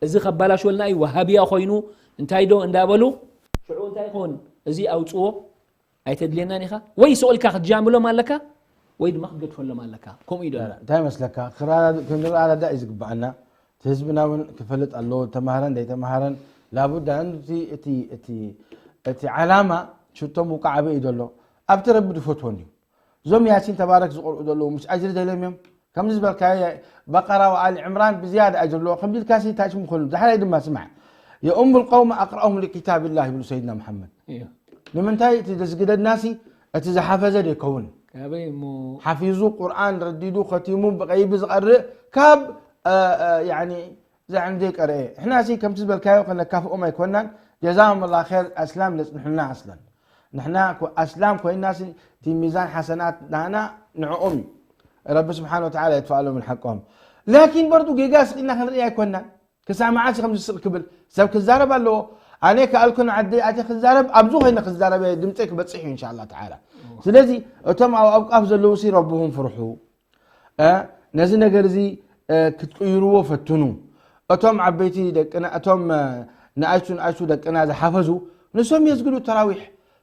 እዚ ከባላሽወልና እዩ፣ ወሃብያ ኮይኑ እንታይ ዶ እንዳበሉ ሽዑ እንታይ ይኸውን? እዚ ኣውጽዎ ኣይተድልየናን ኢኻ። ወይ ስቕ ኢልካ ክትጃምሎም ኣለካ ወይ ድማ ክትገድፈሎም ኣለካ። ከምኡ እዩ ዶ። እንታይ መስለካ? ክራዳ- ክንረዳዳእ እዩ ዝግብኣና። እቲ ህዝብና እውን ክፈልጥ ኣለዎ። ተማሃረን ዘይተማሃረን ላቡዳ። እቲ- እቲ- እቲ- እቲ ዓላማ ሽቶ ምውቃዕ ኣበይ እዩ ዘሎ? ኣብቲ ረቢ ዝፈትዎ እንድዩ። እዞም ያሲን ተባረክ ዝቐርኡ ዘለዉ ምስ ኣጅሪ ደልዮም እዮም። ከምዚ ዝበልካዮ በቀራ ወኣሊ ዕምራን ብዝያዳ ኣጅሪ ኣለዎ። ከምዚ ኢልካ ሲ ታች ምኾኑ። ዳሕራይ ድማ ስማዕ። የኡሙ ልቀውም ኣቅረአሁም ሊኪታብላህ ይብሉ ሰይድና መሓመድ። እዩ። ንምንታይ እቲ ዘስግደናሲ እቲ ዝሓፈዘ ዘይከውን? ኣበይ እሞ? ሓፊዙ ቁርኣን ረዲዱ ከቲሙ ብቀይቢ ዝቐርእ ካብ፣ እ፣ እ፣ ያኒ ዛዕን ዘይቀርአ። ንሕናሲ ከምቲ ዝበልካዮ ከነካፍኦም ኣይኮናን። ጀዛሁም ላ ኸይር ኣስላም ለጽንሑልና ኣስለን። ንሕና ኮ- ኣስላም ኮይናሲ እቲ ሚዛን ሓሰናት ናና ንዕኦም እዩ። ረቢ ስብሓን ወተዓላ የጥፋኣሎም ሓቆም። ላኪን በርዱ ጌጋ ስቕ ኢልና ክንርኢ ኣይኮናን። ክሳብ መዓስ እዩ ከምዚ ስቕ ክብል? ሰብ ክዛረብ ኣለዎ። ኣነ ከኣልኩ ንዓዲ ኣትየ ክዛረብ፣ ኣብዚ ኮይነ ክዛረብ እየ፣ ድምፀይ ክበፅሕ እዩ፣ እንሻላ ተዓላ። ስለዚ እቶም ኣብ ኣውቃፍ ዘለዉ ሲ ረብኹም ፍርሑ። እ፣ ነዚ ነገር እዚ፣ እ፣ ክትቅይርዎ ፈትኑ። እቶም ዓበይቲ ደቅና፣ እቶም፣ እ፣ ንኣሽቱ ንኣሽቱ ደቅና ዝሓፈዙ፣ ንሶም የስግዱ ተራዊሕ።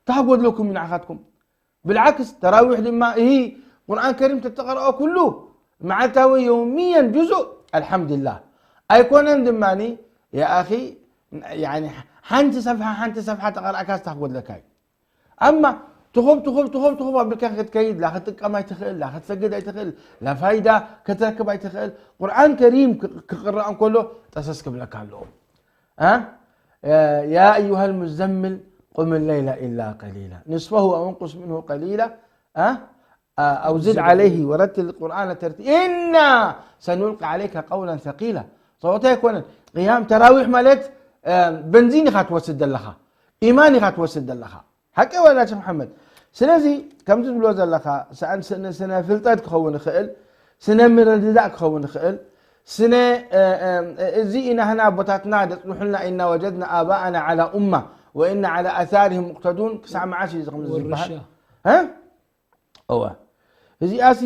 እንታይ ክጎድለኩም እዩ ንዓኻትኩም? ብልዓክስ፣ ተራዊሕ ድማ፣ እሂ፣ ቁርኣን ከሪም ተተቐርኦ ኩሉ፣ መዓልታዊ የውምየን ጁዙእ፣ ኣልሓምዱሊላህ። ኣይኮነን ድማኒ፣ ያ ኣኺ፣ ያኒ፣ ሓንቲ ሰፍሓ፣ ሓንቲ ሰፍሓ ተቐርኣካ፣ እንታይ ክጎድለካ እዩ? ኣማ፣ ትኹብ፣ ትኹብ፣ ትኹብ፣ ትኹብ ኣቢልካ ክትከይድ፣ ላ ክትጥቀም ኣይትኽእል፣ ላ ክትሰግድ ኣይትኽእል፣ ላ ፋይዳ ክትረክብ ኣይትኽእል። ቁርኣን ከሪም ክ-፣ ክቕራእ እንከሎ፣ ጠሰስ ክብለካ ኣለዎ። እ? يا أيها المزمل قم الليل إلا قليلا نصفه أو انقص منه قليلا، እ? أو زد عليه ورتل القرآن ترتيلا إنا سنلقي عليك قولا ثقيلا. ጸወታ ኣይኮነን። ቅያም ተራዊሕ ማለት፣ እ፣ በንዚን ኢኻ ትወስድ ዘለኻ። ኢማን ኢኻ ትወስድ ዘለኻ። ሓቂ ወላ ሸኽ መሓመድ? ስለዚ ከምዚ ትብሎ ዘለኻ፣ ሰኣን ስነ-፣ ስነ ፍልጠት ክኸውን ይኽእል፣ ስነ ምርድዳእ ክኸውን ይኽእል። ስነ እዚ ኢና ህና ኣቦታትና ደጽንሑልና፣ ኢና ወጀድና ኣባኣና ዓላ ኡማ ወኢና ዓላ ኣሳርህም ሙቅተዱን። ክሳዕ መዓስ እዩ እዚ ከምዚ ዝበሃል? እወ፣ እዚኣሲ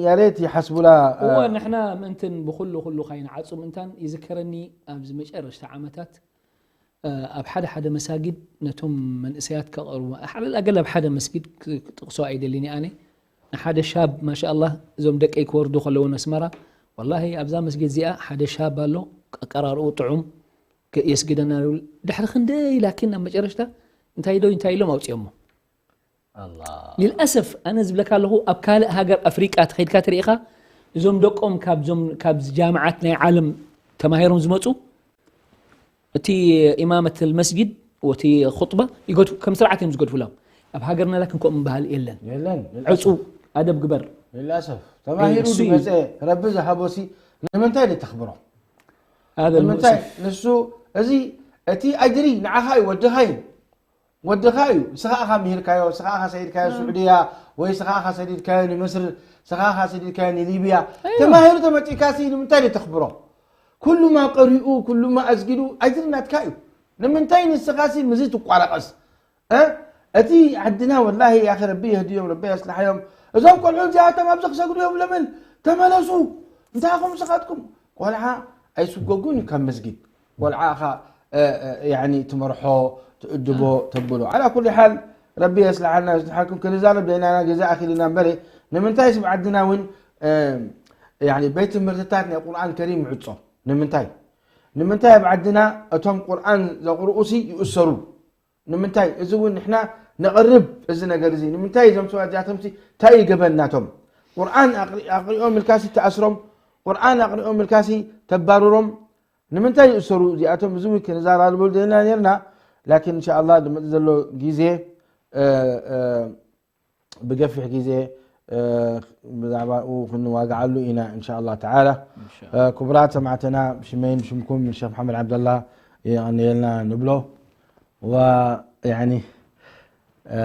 ያሬት ይሓስቡላ። እወ፣ ንሕና ምእንትን ብኩሉ ኩሉ ካይን ዓጹ ምእንታን ይዝከረኒ ኣብዚ መጨረሽታ ዓመታት ኣብ ሓደ ሓደ መሳጊድ ነቶም መንእሰያት ከቕርቡ፣ ሓለል ኣገል ኣብ ሓደ መስጊድ ክጥቕሶ ኣይደልን ኣነ። ንሓደ ሻብ ማሻኣላህ እዞም ደቀይ ክወርዱ ከለዉ ነስመራ፣ ወላሂ ኣብዛ መስጊድ እዚኣ ሓደ ሻብ ኣሎ፣ ኣቀራርኡ ጥዑም፣ የስግደና ይብል። ድሕሪ ክንደይ ላኪን ኣብ መጨረሽታ እንታይ ዶ እንታይ ኢሎም ኣውፅኦሞ። ሊልኣሰፍ ኣነ ዝብለካ ኣለኹ፣ ኣብ ካልእ ሃገር ኣፍሪቃ ተኸይድካ ትርኢኻ፣ እዞም ደቆም ካብ ጃማዓት ናይ ዓለም ተማሂሮም ዝመፁ እቲ ኢማመት መስጊድ ወቲ ኹጥባ ይገድፉ፣ ከም ስርዓት እዮም ዝገድፉሎም። ኣብ ሃገርና ላክን ከምኡ ምበሃል የለን። የለን፣ ዕፁ፣ ኣደብ ግበር። ልልኣሰፍ ተማሂሩ እሱ እዩ። ዝመፀ ረቢ ዝሃቦሲ ንምንታይ ደተኽብሮ? هذا ንምንታይ المؤسف። ንሱ እዚ እቲ ኣጅሪ ንዓኻ እዩ፣ ወድኻ እዩ፣ ወድኻ እዩ። ንስኻ ኢኻ ምሂርካዮ፣ ንስኻ ኢኻ ሰዲድካዮ ስዑድያ፣ ወይ ንስኻ ኢኻ ሰዲድካዮ ንምስር፣ ንስኻ ኢኻ ሰዲድካዮ ንሊብያ። ተማሂሩ ተመፂእካሲ ንምንታይ ደተኽብሮ? ኩሉማ ቀሪኡ፣ ኩሉማ ኣስጊዱ ኣጅሪ ናትካ እዩ። ንምንታይ ንስኻሲ ምዚ ትቋረቐስ? እ? እቲ ዓድና ወላሂ ያኺ ረቢ የህድዮም፣ ረቢ የስልሓዮም። እዞም ቆልዑ እዚኣቶም ኣብዚ ክሰግዱ የብሎምን። ተመለሱ። እንታይ ኢኹም ስኻትኩም? ቆልዓ ኣይስጎጉን እዩ ካብ መስጊድ። ቆልዓ ኢኻ፣ እ፣ እ፣ ያኒ ትመርሖ፣ ትእድቦ፣ ተብሎ። ዓላ ኩሊ ሓል ረቢ የስልሓና፣ የስልሓኩም። ክንዛረብ ደይናና ግዜ ኣኺልና እምበረ፣ ንምንታይ ስብ ዓድና እውን፣ እ፣ ያኒ ቤት ትምህርትታት ናይ ቁርኣን ከሪም ይዕጾ? ንምንታይ? ንምንታይ ኣብ ዓድና እቶም ቁርኣን ዘቕርኡሲ ይእሰሩ? ንምንታይ? እዚ እውን ንሕና ነቕርብ እዚ ነገር እዚ። ንምንታይ እዞም ሰባት እዚኣቶምሲ እንታይ ይገበን ናቶም? ቁርኣን ኣቕሪ-፣ ኣቕሪኦም ኢልካሲ ትኣስሮም፣ ቁርኣን ኣቕሪኦም ኢልካሲ ተባርሮም። ንምንታይ ይእሰሩ እዚኣቶም? እዚ እውን ክንዘራረበሉ ደሊና ነርና። ላኪን እንሻኣላህ ዝመጽእ ዘሎ ግዜ፣ እ፣ እ፣ ብገፊሕ ግዜ፣ እ፣ ብዛዕባኡ ክንዋግዓሉ ኢና እንሻኣላህ ተዓላ። እንሻኣላህ። እ፣ ክቡራት ሰማዕትና፣ ብሽመይን ብሽምኩም ንሸኽ መሓመድ ዓብደላ የቐንየልና ንብሎ። ወ-፣ ያኒ፣ እ፣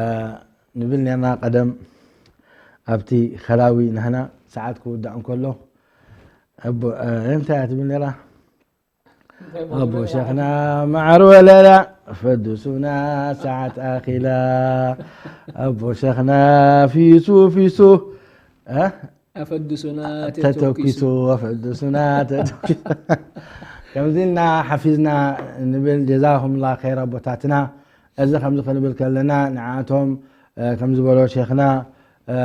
ንብል ነርና ቀደም ኣብቲ ኸላዊ ናህና ሰዓት ክውዳእ እንከሎ፣ ኣቦ፣ እ፣ እንታይ እያ ትብል ነራ? ኣቦ ሸኽና መዓር ወለላ ፈዱሱና ሰዓት ኣኺላ። ኣቦ ሸኽና ፊሱ ፊሱ፣ እ? ኣፈዱሱና ተተኪሱ፣ ተተኪሱ። ኣፈዱሱና ተተኪሱ። ከምዚ ኢልና ሓፊዝና ንብል። ጀዛኹምላ ኸይር ኣቦታትና። እዚ ከምዚ ክንብል ከለና ንዓቶም፣ እ፣ ከም ዝበሎ ሼኽና፣ እ፣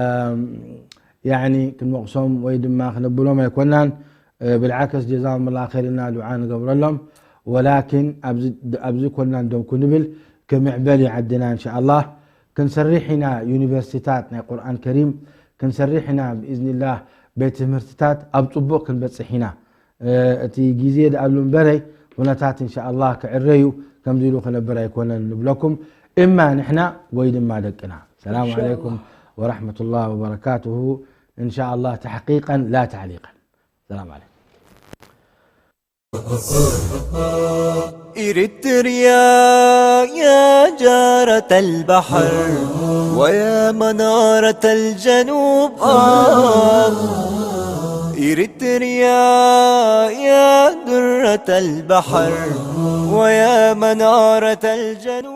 ያዕኒ ክንወቕሶም ወይ ድማ ክነብሎም ኣይኮናን። እ፣ ብልዓክስ ጀዛኹምላ ኸይር ኢልና ዱዓ ንገብረሎም። ወላኪን ኣብዚ፣ ኣብዚ ኮና እንደው ክንብል ክምዕበል እዩ ዓድና እንሻኣላህ። ክንሰርሕ ኢና ዩኒቨርሲቲታት ናይ ቁርኣን ከሪም፣ ክንሰርሕ ኢና ብኢዝኒላህ ቤት ትምህርትታት ኣብ ጽቡቕ ክንበጽሕ ኢና። እ፣ እቲ ግዜ ደኣሉ እምበረይ ኩነታት እንሻኣላህ ክዕረዩ ከምዚ ኢሉ ክነብር ኣይኮነን ንብለኩም። እማ ንሕና ወይ ድማ ደቅና። ሰላም ኢንሻኣላህ። ዓለይኩም ወራሕመቱላህ ወበረካቱሁ። እንሻኣላህ ተሕቂቀን ላ ተዕሊቀን። ሰላም ዓለይኩም። إريتريا يا جارة البحر ويا منارة الجنوب، آه. إريتريا يا درة البحر ويا منارة الجنوب.